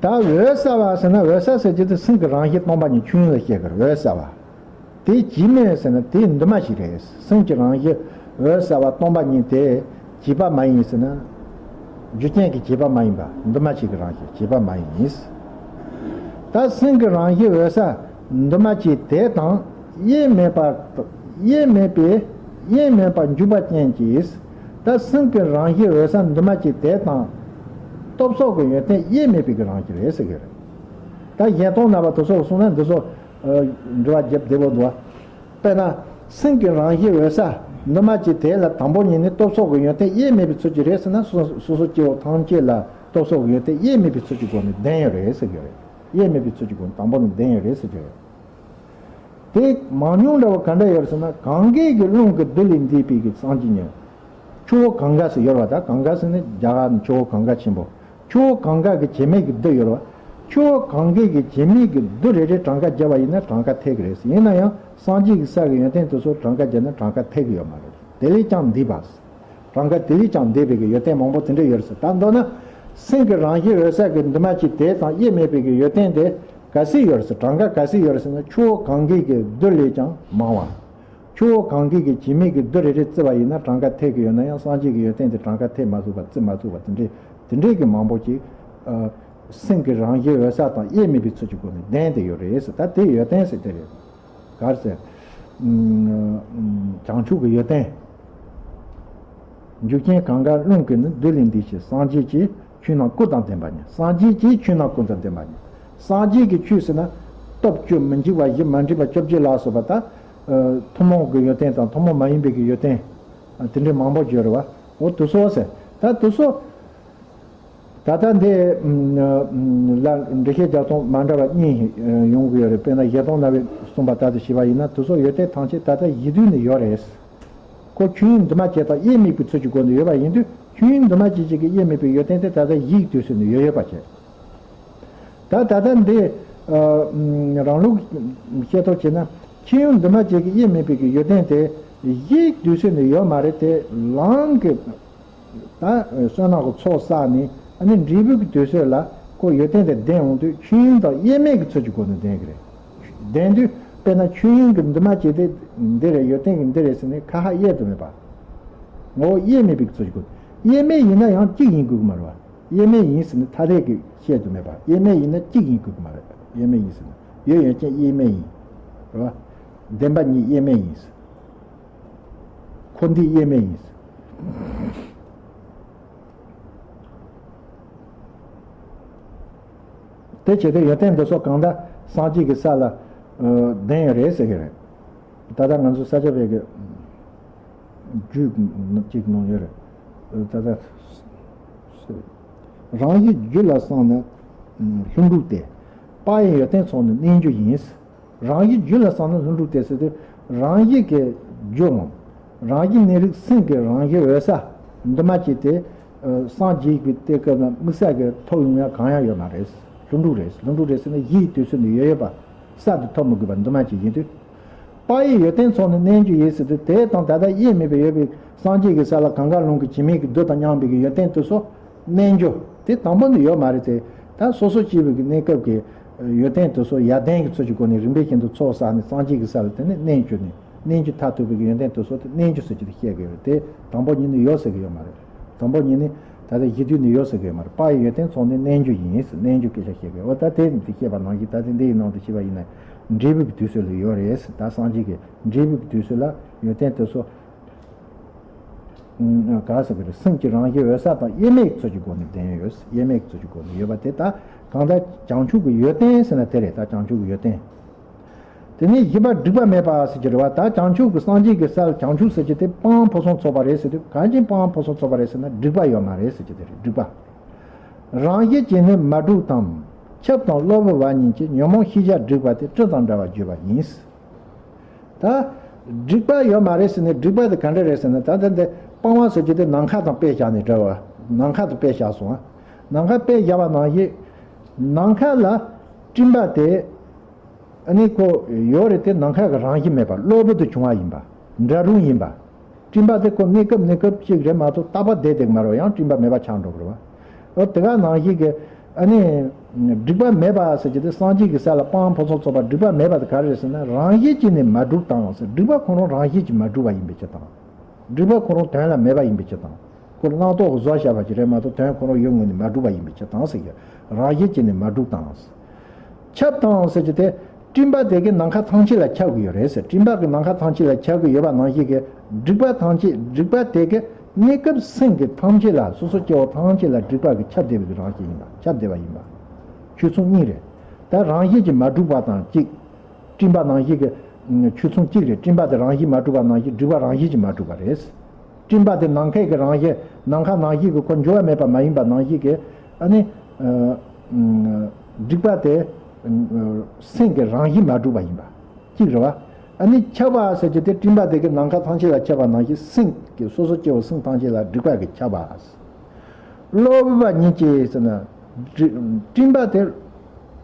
ད་འོད་གསལ་བ་ཟེར་ན། འོད་གསལ་ཟེར་གྱི་དེ་སེམས་ཀྱི་རང་བཞིན་སྟོང་པ་ཉིད་ཆོས་དབྱིངས་ལ་བཤད་ཀྱི་རེད། འོད་གསལ་བ། དེ་གྱི་མིག་ཟེར་ན་དེ་འདུས་མ་བྱས་རེད། སེམས་ཀྱི་རང་བཞིན་འོད་གསལ་བ་སྟོང་པ་ཉིད་དེ་བྱས་པ་མ་ཡིན་ཟེར་ན། རྒྱུ་རྐྱེན་གྱིས་བྱས་པ་མ་ཡིན་པ། འདུས་མ་བྱས་ཀྱི་རང་བཞིན་བྱས་པ་མ་ཡིན། ད་སེམས་ཀྱི་རང་བཞིན་འོད་གསལ་འདུས་མ་བྱས་དེ་དང་དབྱེར་མེད་པ། དབྱེར་མེད་པའི། དབྱེར་མེད་པར་འཇུག་པ་ཅན་གྱིས། ད་སེམས་ཀྱི་རང་བཞིན་འོད་གསལ་འདུས་མ་བྱས་དེ་དང་སྟོབས་སོགས་ཀྱི་ཡོན་ཏན་དབྱེར་མེད་པའི་གི་རང་བཞིན་རེད་ཟེར་གྱི་རེད། ད་གཞན་སྟོང་རྣམ་པ་དེ་ཚོ་གསུངས་ན་འདི་ཚོ། ཨ། འགྲེལ་བ་རྒྱབ་བདེ་པོ་འདུག་དཔེར་ན། སེམས་ཀྱི་རང་བཞིན་འོད་གསལ་འདུས་མ་བྱས་དེ་ལ་དང་པོ་ཉིད་ནས་སྟོབས་སོགས་ཀྱི་ཡོན་ཏན་དབྱེར་མེད་པའི་ཚུལ་གྱིས་རེད་ཟེར་ན། སོ་སོ་སོ་སོ་སྐྱེ་བོ་ཐམས་ཅད་ལ་སྟོབས་སོགས་ཀྱི་ཡོན་ཏན་དབྱེར་མེད་པའི་ཚུལ་གྱི་སྒོ་ནས་ལྡན་ཡོད་རེད་ཟེར་གྱི་རེད། དབྱེར་མེད་པའི་ཚུལ་གྱི་སྒོ་ནས་དང་པོ་ནས་ལྡན་ཡོད་རེད་ཟེར་གྱི་རེད། དེ་མང་ཉུང་འདྲ་བོ་ག་འདྲ་ཡོད་རེད་ཟེར་ན། གང་གཱའི་གི་ཀླུང་གི་རྡུལ་ལས་འདས་པའི་གི་སངས་རྒྱས་ཉིད། ཆུ་བོ་གངྒཱ་ཟེར་ཡོད་རེད་བ། ད་གངྒཱ་ཟེར་ནི་རྒྱ་གར་ནི་ཆུ་བོ་གངྒཱ་ཆེན་པོ། ཆུ་བོ་གངྒཱ་གི་བྱེ་མའི་གི་རྡུལ་ཡོད་རེད་བ། ཆུ་བོ་གངྒཱའི་གི་བྱེ་མའི་གི་རྡུལ་རེ་རེ་གྲངས་ཀ་བརྒྱབ་པ་ཡིན་ན་གྲངས་ཀ་ཐེག་གི་རེད། ཡིན་ན་ཡང་སངས་རྒྱས་ཀྱི་ས་གི་ཡོན་ཏན་དེ་ཚོ་གྲངས་ཀ་བརྒྱབ་ན་གྲངས་ཀ་ཐེག་གི་ཡོད་མ་རེད། དེ་ལས་ཀྱང་འདས་པ། གྲངས་ཀ་དེ་ལས་ཀྱང་འདས་པའི་གི་ཡོན་ཏན་མང་པོ་དེ་འདྲ་ཡོད་རེད་ཟེར། ད་མདོར་ན། སེམས་ཀྱི་རང་བཞིན་འོད་གསལ་གྱི་འདུས་མ་བྱས་དེ་དང་དབྱེར་མེད་པའི་གི་ཡོན་ཏན་དེ་ག་ཚོད་ཡོད་རེད་ཟེར། གྲངས་ཀ་ག་ཚོད་ཡོད་རེད་ཟེར་ན། ཆུ་བོ་གངྒཱའི་གི་རྡུལ་ལས་ཀྱང་མང་བ། ཆུ་བོ་གངྒཱའི་གི་བྱེ་མའི་གི་རྡུལ་རེ་རེ་བརྩིས་པ་ཡིན་ན་གྲངས་ཀ་ཐེག་གི་ཡོད་ན་ཡང་། སངས་རྒྱས་ཀྱི་ཡོན་ཏན་དེ་གྲངས་ཀ་ཐེག་མ་ཐུབ་པ། བརྩི་མ་ཐུབ་པ་དེ་འདྲའི། དེ་འདྲའི་གི་མང་པོ་ཅིག་ཨ། སེམས་ཀྱི་རང་བཞིན་འོད་གསལ་དང་དབྱེར་མེད་པའི་ཚུལ་གྱི་སྒོ་ནས་ལྡན་ཏེ་ཡོད་རེད་ཟེར། ད་དེ་ཡོན་ཏན་ཟེར་དེ་རེད། ག་རེ་ཟེར། ཨུམ། བྱང་ཆུབ་ཀྱི་ཡོན་ཏན། འཇུག་ཅིང་གང་གཱ་ཀླུང་གི་ནི། རྡུལ་ལས་འདས་ཕྱིར་སངས་རྒྱས་ཀྱི། ཆོས་རྣམས་ཀུན་དང་ལྡན་པ་ཉིད། སངས་རྒྱས་ཀྱི་ཆོས་རྣམས་ཀུན་དང་ལྡན་པ་ཉིད། སངས་རྒྱས་ཀྱི་ཆོས་ཟེར་ན། སྟོབས་བཅུ། མི་འཇིགས་པ་བཞི། མ་འདྲེས་པ་བཅོ་བརྒྱད་ལ་སོགས་པ། ད་ཐུན་མོང་གི་ཡོན་ཏན་དང་ཐུན་མོང་མ་ཡིན་པའི་གི་ཡོན་ཏན། དེ་འདྲའི་མང་པོ་ཡོད་རེད་བ། འོ་དེ་ཚོ་ཟེར། ད་དེ་ཚོ། ད་ལྟ་འདི་ལ་འགྲེལ་བཤད་རྒྱག་སྟངས་མ་འདྲ་བ་གཉིས་ཡོང་གི་ཡོད་རེད། དཔེར་ན་གཞལ་དོན་རྣམ་པའི་གསུངས་པ་ལྟར་དུ་བྱས་པ་ཡིན་ན། དེ་ཚོ་ཡོན་ཏན་ཐམས་ཅད་ད་ལྟ་གཞི་དུས་ནས་ཡོད་རེད། ཁོ་ཆོས་དབྱིངས་འདུས་མ་བྱས་དང་དབྱེར་མེད་པའི་ཚུལ་གྱི་སྒོ་ནས་ཡོད་པ་ཡིན་དུས། ཆོས་དབྱིངས་འདུས་མ་བྱས་ཀྱི་དབྱེར་མེད་པའི་ཡོན་ཏན་དེ་ད་ལྟ་གཞིའི་དུས་སུ་ནས་ཡོད་ཡོད་པ་བྱས། ད་ད་ལྟ་འདི་རང་ལུགས་བཤད་ཐབས་བྱས་ན། ཆོས་དབྱིངས་འདུས་མ་བྱས་ཀྱི་དབྱེར་མེད་པའི་གི་ཡོན་ཏན་དེ་གཞིའི་དུས་སུ་ནས་ཡོད་མ་རེད་དེ། ལམ་གྱི། ད་བསོད་ནམས་ཀྱི་ཚོགས་བསགས་ནས། ཨ་ནི་འབྲས་བུ་གི་དུས་ཚོད་ལ་ཁོ་ཡོན་ཏན་དེ་ལྡན་འོང་དུས། ཆོས་དབྱིངས་དང་དབྱེར་མེད་ཀྱི་ཚུལ་གྱི་སྒོ་ནས་ལྡན་གྱི་རེད། ལྡན་དུས་དཔེར་ན་ཆོས་དབྱིངས་ཀྱི་འདུས་མ་བྱས་དེ་འདི་རེད། ཡོན་ཏན་གྱི་འདི་རེད་ཟེར་ནས་ཁ་ཁ་དབྱེ་དུ་མེད་པ། ངོ་བོ་དབྱེར་མེད་པའི་ཚུལ་གྱི་སྒོ་ནས། དབྱེར་མེད་ཡིན་ན་ཡང་གཅིག་ཡིན་དགོས་ཀྱི་མ་རེད་བ། དབྱེར་མེད་ཡིན་ཟེར་ནས་ཐ་དད་ཀྱི་བཤད་དུ་མེད་པ། དབྱེར་མེད་ཡིན་ན་གཅིག་ཡིན་དགོས་ཀྱི་མ་རེད། དབྱེར་མེད་ཡིན་ཟེར་ན་ཡོད་ཡོད་ཅན་དབྱེར་མེད་ཡིན། རེད་བ། བདེན་པ་གཉིས་དབྱེར་མེད་ཡིན། འཁོར་འདས་དབྱེར་མེད་ཡིན། དེ་བྱས་ཏེ་ཡོན་ཏན་འདི་ཚོ་གང་ལྟར་སངས་རྒྱས་ཀྱི་ས་ལ་ཨ་ལྡན་ཡོད་རེད་ཟེར་གྱི་རེད། ད་ལྟ་ང་ཚོ་ས་སྐྱ་པའི་གི་རྒྱུད་ཅིག་ནང་ཡོད་རེད། ད་ལྟ་རང་བཞིན་རྒྱུད་ལ་སོང་ན་ལྷུན་གྲུབ་སྟེ། དཔག་ཡས་ཡོན་ཏན་ཚོགས་ནི་རྣལ་འབྱོར་ཡིན། རང་བཞིན་རྒྱུད་ལ་སོང་ན་ལྷུན་གྲུབ་སྟེ་ཟེར་དུས་རང་བཞིན་གྱི་རྒྱུ་ངོ་། རང་བཞིན་གནས་རིགས་སེམས་ཀྱི་རང་བཞིན་འོད་གསལ་འདུས་མ་བྱས་ཏེ། སངས་རྒྱས་པའི་དེ་སྐབས་ན་དམིགས་བསལ་གྱི་ཐོབ་ཡོང་ཡ་གང་ཡང་ཡོད་མ་རེད། ལྷུན་གྲུབ་རེད། ལྷུན་གྲུབ་རེད་ཟེར་ན་གཞི་ཡི་དུས་ཚོད་ནས་ཡོད་ཡོད་པ་གསར་དུ་ཐོབ་མི་དགོས་པ་འདུས་མ་བྱས་ཡིན་དུས། དཔག་ཡས་ཡོན་ཏན་ཚོགས་ནི་རྣལ་འབྱོར་ཡིན་ཟེར་དུས་དེ་དང་ད་ལྟ་དབྱེར་མེད་པའི་ཡོད་པའི་སངས་རྒྱས་ཀྱི་ས་ལ་གངྒཱ་ཀླུང་གི་བྱེ་མའི་གི་རྡུལ་དང་མཉམ་པའི་གི་ཡོན་ཏན་དེ་ཚོ་རྣལ་འབྱོར་དེ་དང་པོ་ནས་ཡོད་མ་རེད་དེ། ད་སོ་སོ་སྐྱེ་བོའི་གི་གནས་སྐབས་ཀྱི་ཡོན་ཏན་དེ་ཚོ་ཡར་ལྡན་གྱི་ཚུལ་གྱི་སྒོ་ནས་རིམ་པས་བཞིན་དུ་ཚོགས་བསགས་ནས་སངས་རྒྱས་ཀྱི་ས་ལ་དེ་ནས་རྣལ་འབྱོར་ནས་རྣལ་འབྱོར་མཐར་ཐུག་པའི་གི་ཡོན་ཏན་དེ་ཚོ་དེ་རྣལ་འབྱོར་ཟེར་གྱི་དེ་བཤད་གི་ཡོད་རེད་དེ། དང་པོ་ཉིད་ནས་ཡོད་ཟེར་གི་ཡོད་མ་རེད། དང་པོ་ཉིད་ནས་ད་ལྟ་གཞི་དུས་ནས་ཡོད་ཟེར་གི་ཡོད་མ་རེད། དཔག་ཡས་ཡོན་ཏན་ཚོགས་ནི་རྣལ་འབྱོར་ཡིན། རྣལ་འབྱོར་སྐད་ཆ་བཤད་གི་ཡོད། འོ་ད་དེ་འདི་བཤད་པ་ནང་བཞིན་ད་ལྟ་འདི་ཡི་ནང་དུ་བཤད་པ་ཡིན་ན་འབྲས་བུའི་གི་དུས་ཚོད་ལ་ཡོད་རེད། ད་སངས་རྒྱས་ཀྱི་འབྲས་བུའི་གི་དུས་ཚོད་ལ་ཡོན་ཏན་དེ་ཚོ་ག་ཟེར་གི་རེད། སེམས་ཀྱི་རང་བཞིན་འོད་གསལ་དང་དབྱེར་མེད་ཀྱི་ཚུལ་གྱི་སྒོ་ནས་ལྡན་ཡོད། དབྱེར་མེད་ཀྱི་ཚུལ་གྱི་སྒོ་ནས་ཡོད་པ་དེ་ད་གང་ལྟར་བྱང་ཆུབ་ཀྱི་ཡོན་ཏན་ཟེར་ན་དེ་རེད། ད་བྱང་ཆུབ་ཀྱི་ཡོན་ཏན། དེ་ནས་བཞི་པ་སྒྲིབ་པ་མེད་པ་ཟེར་གྱི་རེད་བ། ད་བྱང་ཆུབ་ཀྱི་སངས་རྒྱས་ཀྱི་སར་བྱང་ཆུབ་ཟེར་གྱི་དེ་སྤང་ཕོ་སོང་ཚོགས་པ་རེད་ཟེར་དུས་གང་ཅི་སྤང་ཕོ་སོང་ཚོགས་པ་རེད་ཟེར་ན་སྒྲིབ་པ་ཡོད་མ་རེད་ཟེར་གྱི་དེ་རེད། སྒྲིབ་པ། རང་བཞིན་གྱིས་ནི་མ་གྲུབ་དང་། ཁྱབ་དང་གློ་བུར་བ་ཉིད་ཀྱི་ཉོན་མོངས་ཤེས་བྱ་སྒྲིབ་པ་དེ་སྤྲིན་དང་འདྲ་བར་བརྗོད་པ་ཡིན། ད་སྒྲིབ་པ་ཡོད་མ་རེད་ཟེར་ནས་སྒྲིབ་པ་དེ་ག་འདྲ་རེད་ཟེར་ན་ད་ལྟ་འདི་སྤང་བ་ཟེར་གྱི་དེ་ནམ་མཁའ་དང་དཔེ་བཞག་ནས་འདྲ་བ། ནམ་མཁའ་དང་དཔེ་བཞག་སོང་ང་། ནམ་མཁའ་དཔེ་བཞག་པ་ནང་བཞིན་ནམ་མཁའ་ལ་སྤྲིན་པ་དེ། ཨ་ནི་ཁོ་ཡོད་རེད་དེ་ནམ་མཁའ་གི་རང་བཞིན་མེད་པ་གློ་བུར་དུ་བྱུང་བ་ཡིན་པ། འདྲ་རུང་ཡིན་པ། སྤྲིན་པ་དེ་ཁོ་གནས་སྐབས་གནས་སྐབས་གཅིག་རེད་མ་གཏོགས་རྟག་པར་བསྡད་བསྡད་ཀྱི་མ་རེད་བ། ཡང་སྤྲིན་པ་མེད་པ་ཆགས་འགྲོ་གི་རེད་བ། འོ་དེ་ག་ནང་བཞིན་གྱི་ཨ་ནི། སྒྲིབ་པ་མེད་པ་ཟེར་གྱི་དེ་སངས་རྒྱས་ཀྱི་ས་ལ་སྤང་ཕོ་སོང་ཚོགས་པ་སྒྲིབ་པ་མེད་པ་དེ་ག་རེ་རེད་ཟེར་ན་རང་བཞིན་གྱིས་ནི་མ་གྲུབ་དང་ཟེར། སྒྲིབ་པ་ཁོ་རང་རང་བཞིན་གྱིས་མ་གྲུབ་པ་ཡིན་པའི་ཕྱིར་དང་། སྒྲིབ་པ་ཁོ་རང་དོན་ལ་མེད་པ་ཡིན་པའི་ཕྱིར་དང་། ཁོ་རང་རྣམ་རྟོག་གི་བཟོ་བྱས་པ་ཅིག་རེད་མ་གཏོགས་དོན་ཁོ་རང་ཡུལ་ངོས་ནས་མ་གྲུབ་པ་ཡིན་པའི་ཕྱིར་དང་ཟེར་གྱི། རང་བཞིན་གྱིས་ནི་མ་གྲུབ་དང་། ཁྱབ་དང་ཟེར་གྱི་དེ་སྤྲིན་པ་དེ་གིས་ནམ་མཁའ་ཐམས་ཅད་ལ་ཁྱབ་ཀྱི་ཡོད་རེད་ཟེར། སྤྲིན་པ་གིས་ནམ་མཁའ་ཐམས་ཅད་ལ་ཁྱབ་ཀྱི་ཡོད་པ་ནང་བཞིན་གྱི་སྒྲིབ་པ་ཐམས་ཅད་སྒྲིབ་པ་དེ་གིས་གནས་སྐབས་སེམས་ཀྱི་ཐམས་ཅད་ལ་སོ་སོ་སྐྱེ་བོ་ཐམས་ཅད་ལ་སྒྲིབ་པ་གིས་ཁྱབ་བསྡད་པའི་རང་བཞིན་ཡིན་པ། ཁྱབ་བསྡད་པ་ཡིན་པ། ཆོས་མཚུངས་གཉིས་རེད། ད་རང་བཞིན་གྱིས་མ་གྲུབ་པ་དང་གཅིག་སྤྲིན་པ་ནང་བཞིན་གྱི་ཆོས་མཚུངས་གཅིག་རེད། སྤྲིན་པ་དེ་རང་བཞིན་མ་གྲུབ་པ་ནང་བཞིན་སྒྲིབ་པ་རང་བཞིན་གྱིས་མ་གྲུབ་པ་རེད། སྤྲིན་པ་དེ་ནམ་མཁའི་གི་རང་བཞིན་ནམ་མཁའ་ནང་བཞིན་གྱི་ཁོ་འགྱུར་བ་མེད་པ་མ་ཡིན་པ་ནང་བཞིན་གྱི་ཨ་ནི། སྒྲིབ་པ་དེ་སེམས་ཀྱི་རང་བཞིན་མ་གྲུབ་པ་ཡིན་པ་གཅིག་རེད་བ། ཨ་ནི་ཁྱབ་པ་ཟེར་གྱི་དེ་སྤྲིན་པ་དེ་གི་ནམ་མཁའ་ཐམས་ཅད་ལ་ཁྱབ་པ་ནང་བཞིན་སེམས་ཀྱི་སོ་སོ་སྐྱེ་བོ་སེམས་ཐམས་ཅད་ལ་སྒྲིབ་པ་གི་ཁྱབ་པ། གློ་བུར་བ་ཉིད་ཀྱིས་ཟེར་ན། སྒྲི- སྤྲིན་པ་དེ་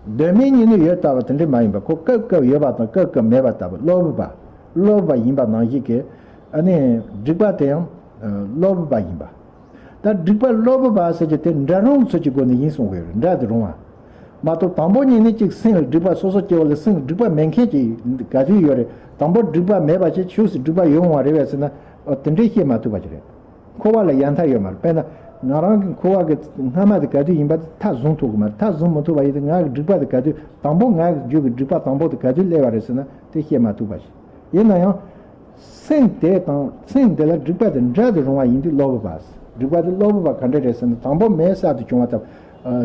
གདོད་མའི་ཉིད་ནས་ཡོད་ལྟ་བུ་དེ་འདྲ་མ་ཡིན་པ་ཁོ་སྐབས་སྐབས་ཡོད་པ་དང་སྐབས་སྐབས་མེད་པ་ལྟ་བུ་གློ་བུར་བ། གློ་བུར་བ་ཡིན་པ་ནང་བཞིན་གྱི་ཨ་ནི་སྒྲིབ་པ་དེ་ཡང་གློ་བུར་བ་ཡིན་པ། ད་སྒྲིབ་པ་གློ་བུར་བ་ཟེར་གྱི་དེ་འདྲ་རུང་ཚུལ་གྱི་སྒོ་ནས་ཡིན་གསུང་གི་ཡོད་རེད། འདྲ་དེ་རུང་བ། མ་གཏོགས་དང་པོ་ཉིད་ནས་གཅིག་སེམས་ལ་སྒྲིབ་པ་སོ་སོ་སྐྱེ་བོ་ལ་སེམས་སྒྲིབ་པ་མེད་མཁན་གྱི་ག་དུས་ཡོད་རེད། དང་པོ་སྒྲིབ་པ་མེད་པ་བྱས་ཕྱིས་སུ་སྒྲིབ་པ་ཡོང་བ་རེད་བས་ཟེར་ན་ཨོ་དེ་འདྲས་བཤད་མ་ཐུབ་པ་ཅིག་རེད། འཁོར་བ་ལ་ཡ་མཐའ་ཡོད་མ་རེད། དཔེར་ན་ང་རང་གི་འཁོར་བ་གི་སྔ་མ་དེ་ག་དུས་ཡིན་པ་དེ་མཐའ་བཟུང་ཐུབ་ཀྱི་མ་རེད། མཐའ་བཟུང་མི་ཐུབ་པ་ཡིན་དུས་ང་གི་སྒྲིབ་པ་དེ་ག་དུས་དང་པོ་ང་གི་རྒྱུད་ཀྱི་སྒྲིབ་པ་དང་པོ་དེ་ག་དུས་སླེབས་པ་རེད་ཟེར་ན་དེ་བཤད་མ་ཐུབ་པ་ཞིག་ཡིན་ན་ཡང་། སེམས་དེ་དང་སེམས་དེ་ལ་སྒྲིབ་པ་དེ་འདྲ་དེ་རུང་བ་ཡིན་དུས་གློ་བུར་བ། སྒྲིབ་པ་དེ་གློ་བུར་བ་ག་འདྲ་རེད་ཟེར་ན་དང་པོ་མེད་གསར་དུ་བྱུང་བ་དང་།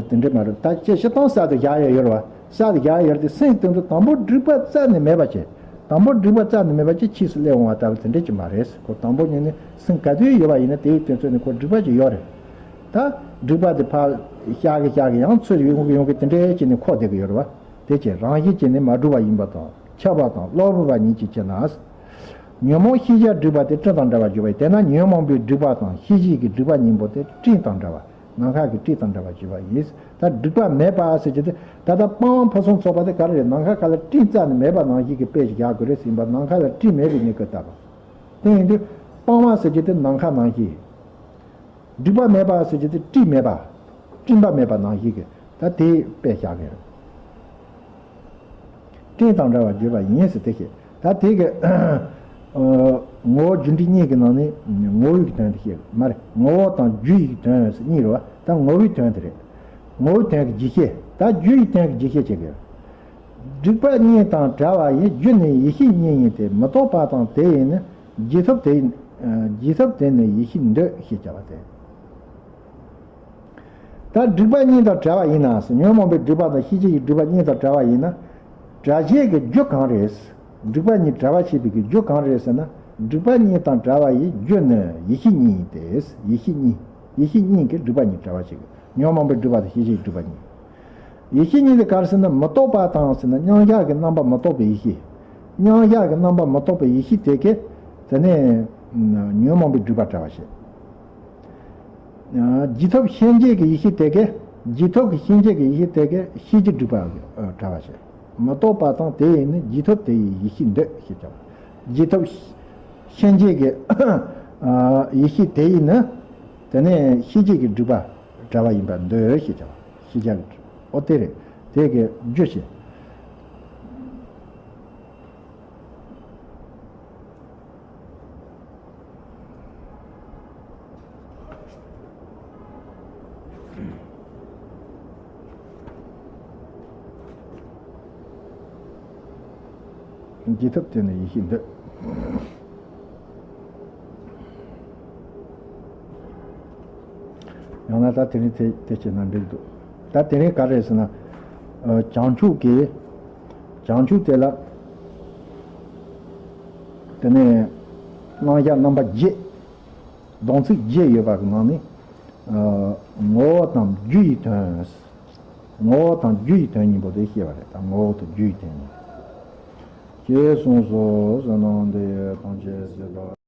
དེ་འདྲ་མ་རེད། ད་ཅི་ཞིག་དང་གསར་དུ་བཞག་ཡ་ཡོད་རེད་བ། གསར་དུ་བཞག་ཡ་ཡོད་དེ་སེམས་སྟེང་དུ་དང་པོ་སྒྲིབ་པ་རྩ་ནས་མེད་པ་བྱས། དང་པོ་སྒྲིབ་པ་རྩ་ནས་མེད་པ་ཅིག་ཕྱིས་སུ་སླེབས་འོང་བ་ལྟ་བུ་དེ་འདྲ་ཅིག་མ་རེད། ཁོ་དང་པོ་ཉིད་ནས་སེམས་ག་དུས་ཡོད་པ་ཡིན་ན་དེའི་དུས་ཚོད་ནས་ཁོ་སྒྲིབ་པ་ཅིག་ཡོད་རེད། ད་སྒྲིབ་པ་དེ་ཕར་བཤགས་གི་བཤགས་གི་ཡང་ཚུར་ཡོང་གི་ཡོང་གི་དེ་འདྲ་ཅིག་ནས་འཁོར་བསྡད་གི་ཡོད་རེད་བ། དེ་ཅིག་རང་བཞིན་གྱིས་ནི་མ་གྲུབ་པ་ཡིན་པ་དང་ཁྱབ་པ་དང་གློ་བུར་བ་ཉིད་ཀྱི་ཕྱིར་ན། ཉོན་མོངས་ཤེས་བྱ་སྒྲིབ་པ་དེ་སྤྲིན་དང་འདྲ་བར་གྱུར་པ་ཡིན། དེས་ན་ཉོན་མོངས་པའི་སྒྲིབ་པ་དང་ཤེས་བྱའི་གི་སྒྲིབ་པ་གཉིས་པོ་དེ་སྤྲིན་དང་འདྲ་བ། ནམ་མཁའ་གི་སྤྲིན་དང་འདྲ་བར་གྱུར་པ་ཡིན། ད་སྒྲིབ་པ་མེད་པ་ཟེར་གྱི་དེ་ད་ལྟ་སྤང་བ་ཕུན་སུམ་ཚོགས་པ་དེ་ག་རེ་རེད། ནམ་མཁའ་ཁ་ལ་སྤྲིན་རྩ་ནས་མེད་པ་ནང་བཞིན་གྱི་དཔེ་ཞིག་བཞག་དགོས་རེད་ཟིན་པ་ནམ་མཁའ་ལ་སྤྲིན་མེད་པའི་གནས་སྐབས་ལྟ་བུ། དེ་ཡིན་དུས་སྤང་བ་ཟེར་གྱི་དེ་ནམ་མཁའ་ནང་བཞིན། སྒྲིབ་པ་མེད་པ་ཟེར་གྱི་དེ་སྤྲིན་མེད་པ། སྤྲིན་པ་མེད་པ་ནང་བཞིན་གྱི་ད་དེའི་དཔེ་བཞག་གི་རེད། སྤྲིན་དང་འདྲ་བར་བརྗོད་པ་ཡིན་ཟེར་དེ་བཤད། ད་དེ་གི་ངོ་བོ་རྒྱུ་འབྲས་གཉིས་ཀྱི་ནང་ནས་ངོ་བོའི་གི་དོན་དེ་བཤད་མ་རེད། ངོ་བོ་དང་རྒྱུ་ཡི་གི་དོན་ཟེར་གཉིས་རེད་བ། ད་ངོ་བོའི་དོན་དེ་རེད། ངོ་བོའི་དོན་གྱི་རྒྱས་བཤད། ད་རྒྱུ་ཡི་དོན་གྱི་རྒྱས་བཤད་བྱེད་ཀྱི་ཡོད། སྒྲིབ་པ་གཉིས་དང་བྲལ་བ་ཡི་རྒྱུ་ནི་ཡེ་ཤེས་གཉིས་ཡིན་ཏེ། མི་རྟོག་པ་དང་དེ་ཡིས་ནི། རྒྱུ་ཐོབ་དེ་ཡིས། རྒྱུ་ཐོབ་དེ་ནི་ཡེ་ཤེས་འདོད་ཞེས་བྱ་བ་སྟེ། ད་སྒྲིབ་པ་གཉིས་དང་བྲལ་བ་ཡིན་ན། ཉོན་མོངས་པའི་སྒྲིབ་པ་དང་ཤེས་བྱའི་སྒྲིབ་པ་གཉིས་དང་བྲལ་བ་ཡིན་ན། བྲལ་བྱེད་ཀྱི་རྒྱུ་གང་རེད། སྒྲིབ་པ་གཉིས་བྲལ་བར་བྱེད་པའི་རྒྱུ་གང་རེད་ཟེར་ན། སྒྲིབ་པ་གཉིས་དང་བྲལ་བ་ཡི་རྒྱུ་ནི་ཡེ་ཤེས་གཉིས་ཡིན་ཏེ། ཡེ་ཤེས་གཉིས། ཡེ་ཤེས་གཉིས་ཀྱིས་སྒྲིབ་པ་གཉིས་བྲལ་བར་བྱེད་ཀྱི། ཉོན་མོངས་པའི་སྒྲིབ་པ་དང་ཤེས་བྱའི་སྒྲིབ་པ་གཉིས། ཡེ་ཤེས་གཉིས་དེ་ག་རེ་ཟེར་ན། མི་རྟོག་པ་དང་ཟེར་ན། མཉམ་གཞག་གི་རྣམ་པ་མི་རྟོག་པའི་ཡེ་ཤེས། མཉམ་གཞག་གི་རྣམ་པ་མི་རྟོག་པའི་ཡེ་ཤེས་དེ་གིས་དེ་ནས་ཉོན་མོངས་པའི་སྒྲིབ་པ་བྲལ་བར་བྱེད། རྒྱུ་ཐོབ་ཤེས་བྱེད་ཀྱི་ཡེ་ཤེས་དེ་གིས། རྒྱུ་ཐོབ་ཀྱི་ཤེས་བྱེད་ཀྱི་ཡེ་ཤེས་དེ་གིས་ཤེས་བྱའི་སྒྲིབ་པ་བྲལ་བར་བྱེད། མི་རྟོག་པ་དང་དེ་ཡིས་ནི། རྒྱུ་ཐོབ་དེ་ཡི་ཡེ་ཤེས་འདོད་ཞེས་བྱ་བ། རྒྱུ་ཐོབ་ཤེས་བྱེད་ཀྱི་ཡེ་ཤེས་དེ་ཡིས་ནི། དེ་ནས་ཤེས་བྱེད་ཀྱི་སྒྲིབ་པ་བྲལ་བ་ཡིན་པར་འདོད་ཞེས་བྱ་བ། ཤེས་བྱ་གི། ཨོ་དེ་རེད། དེ་གི་རྒྱུ་བྱེད། རྒྱུ་ཐོབ་དེ་ནི་ཡེ་ཤེས་འདོད། ཡང་ན་ད་དེ་རིང་དེ་དེ་བྱས་ན་འགྲིག་འདུག་ད་དེ་རིང་ག་རེ་ཟེར་ན། ཨ། བྱང་ཆུབ་ཀྱི། བྱང་ཆུབ་དེ་ལ། དེ་ནས་རྣམ་གཞག་རྣམ་པ་བརྒྱད། སྡོམ་ཚིག་བརྒྱད་ཡོད་པ་གི་ནང་ནས། ཨ། ངོ་བོ་དང་རྒྱུ་ཡི་དོན། ངོ་བོ་དང་རྒྱུ་ཡི་དོན་གཉིས་པོ་དེ་བཤད་པ་རེད། ད་ངོ་བོ་དང་རྒྱུ་ཡི་དོན་གཉིས། ཞེས་གསུངས་སོ། བསོད་ནམས་འདི་ཡིས་ཐམས་ཅད་གཟིགས་པ།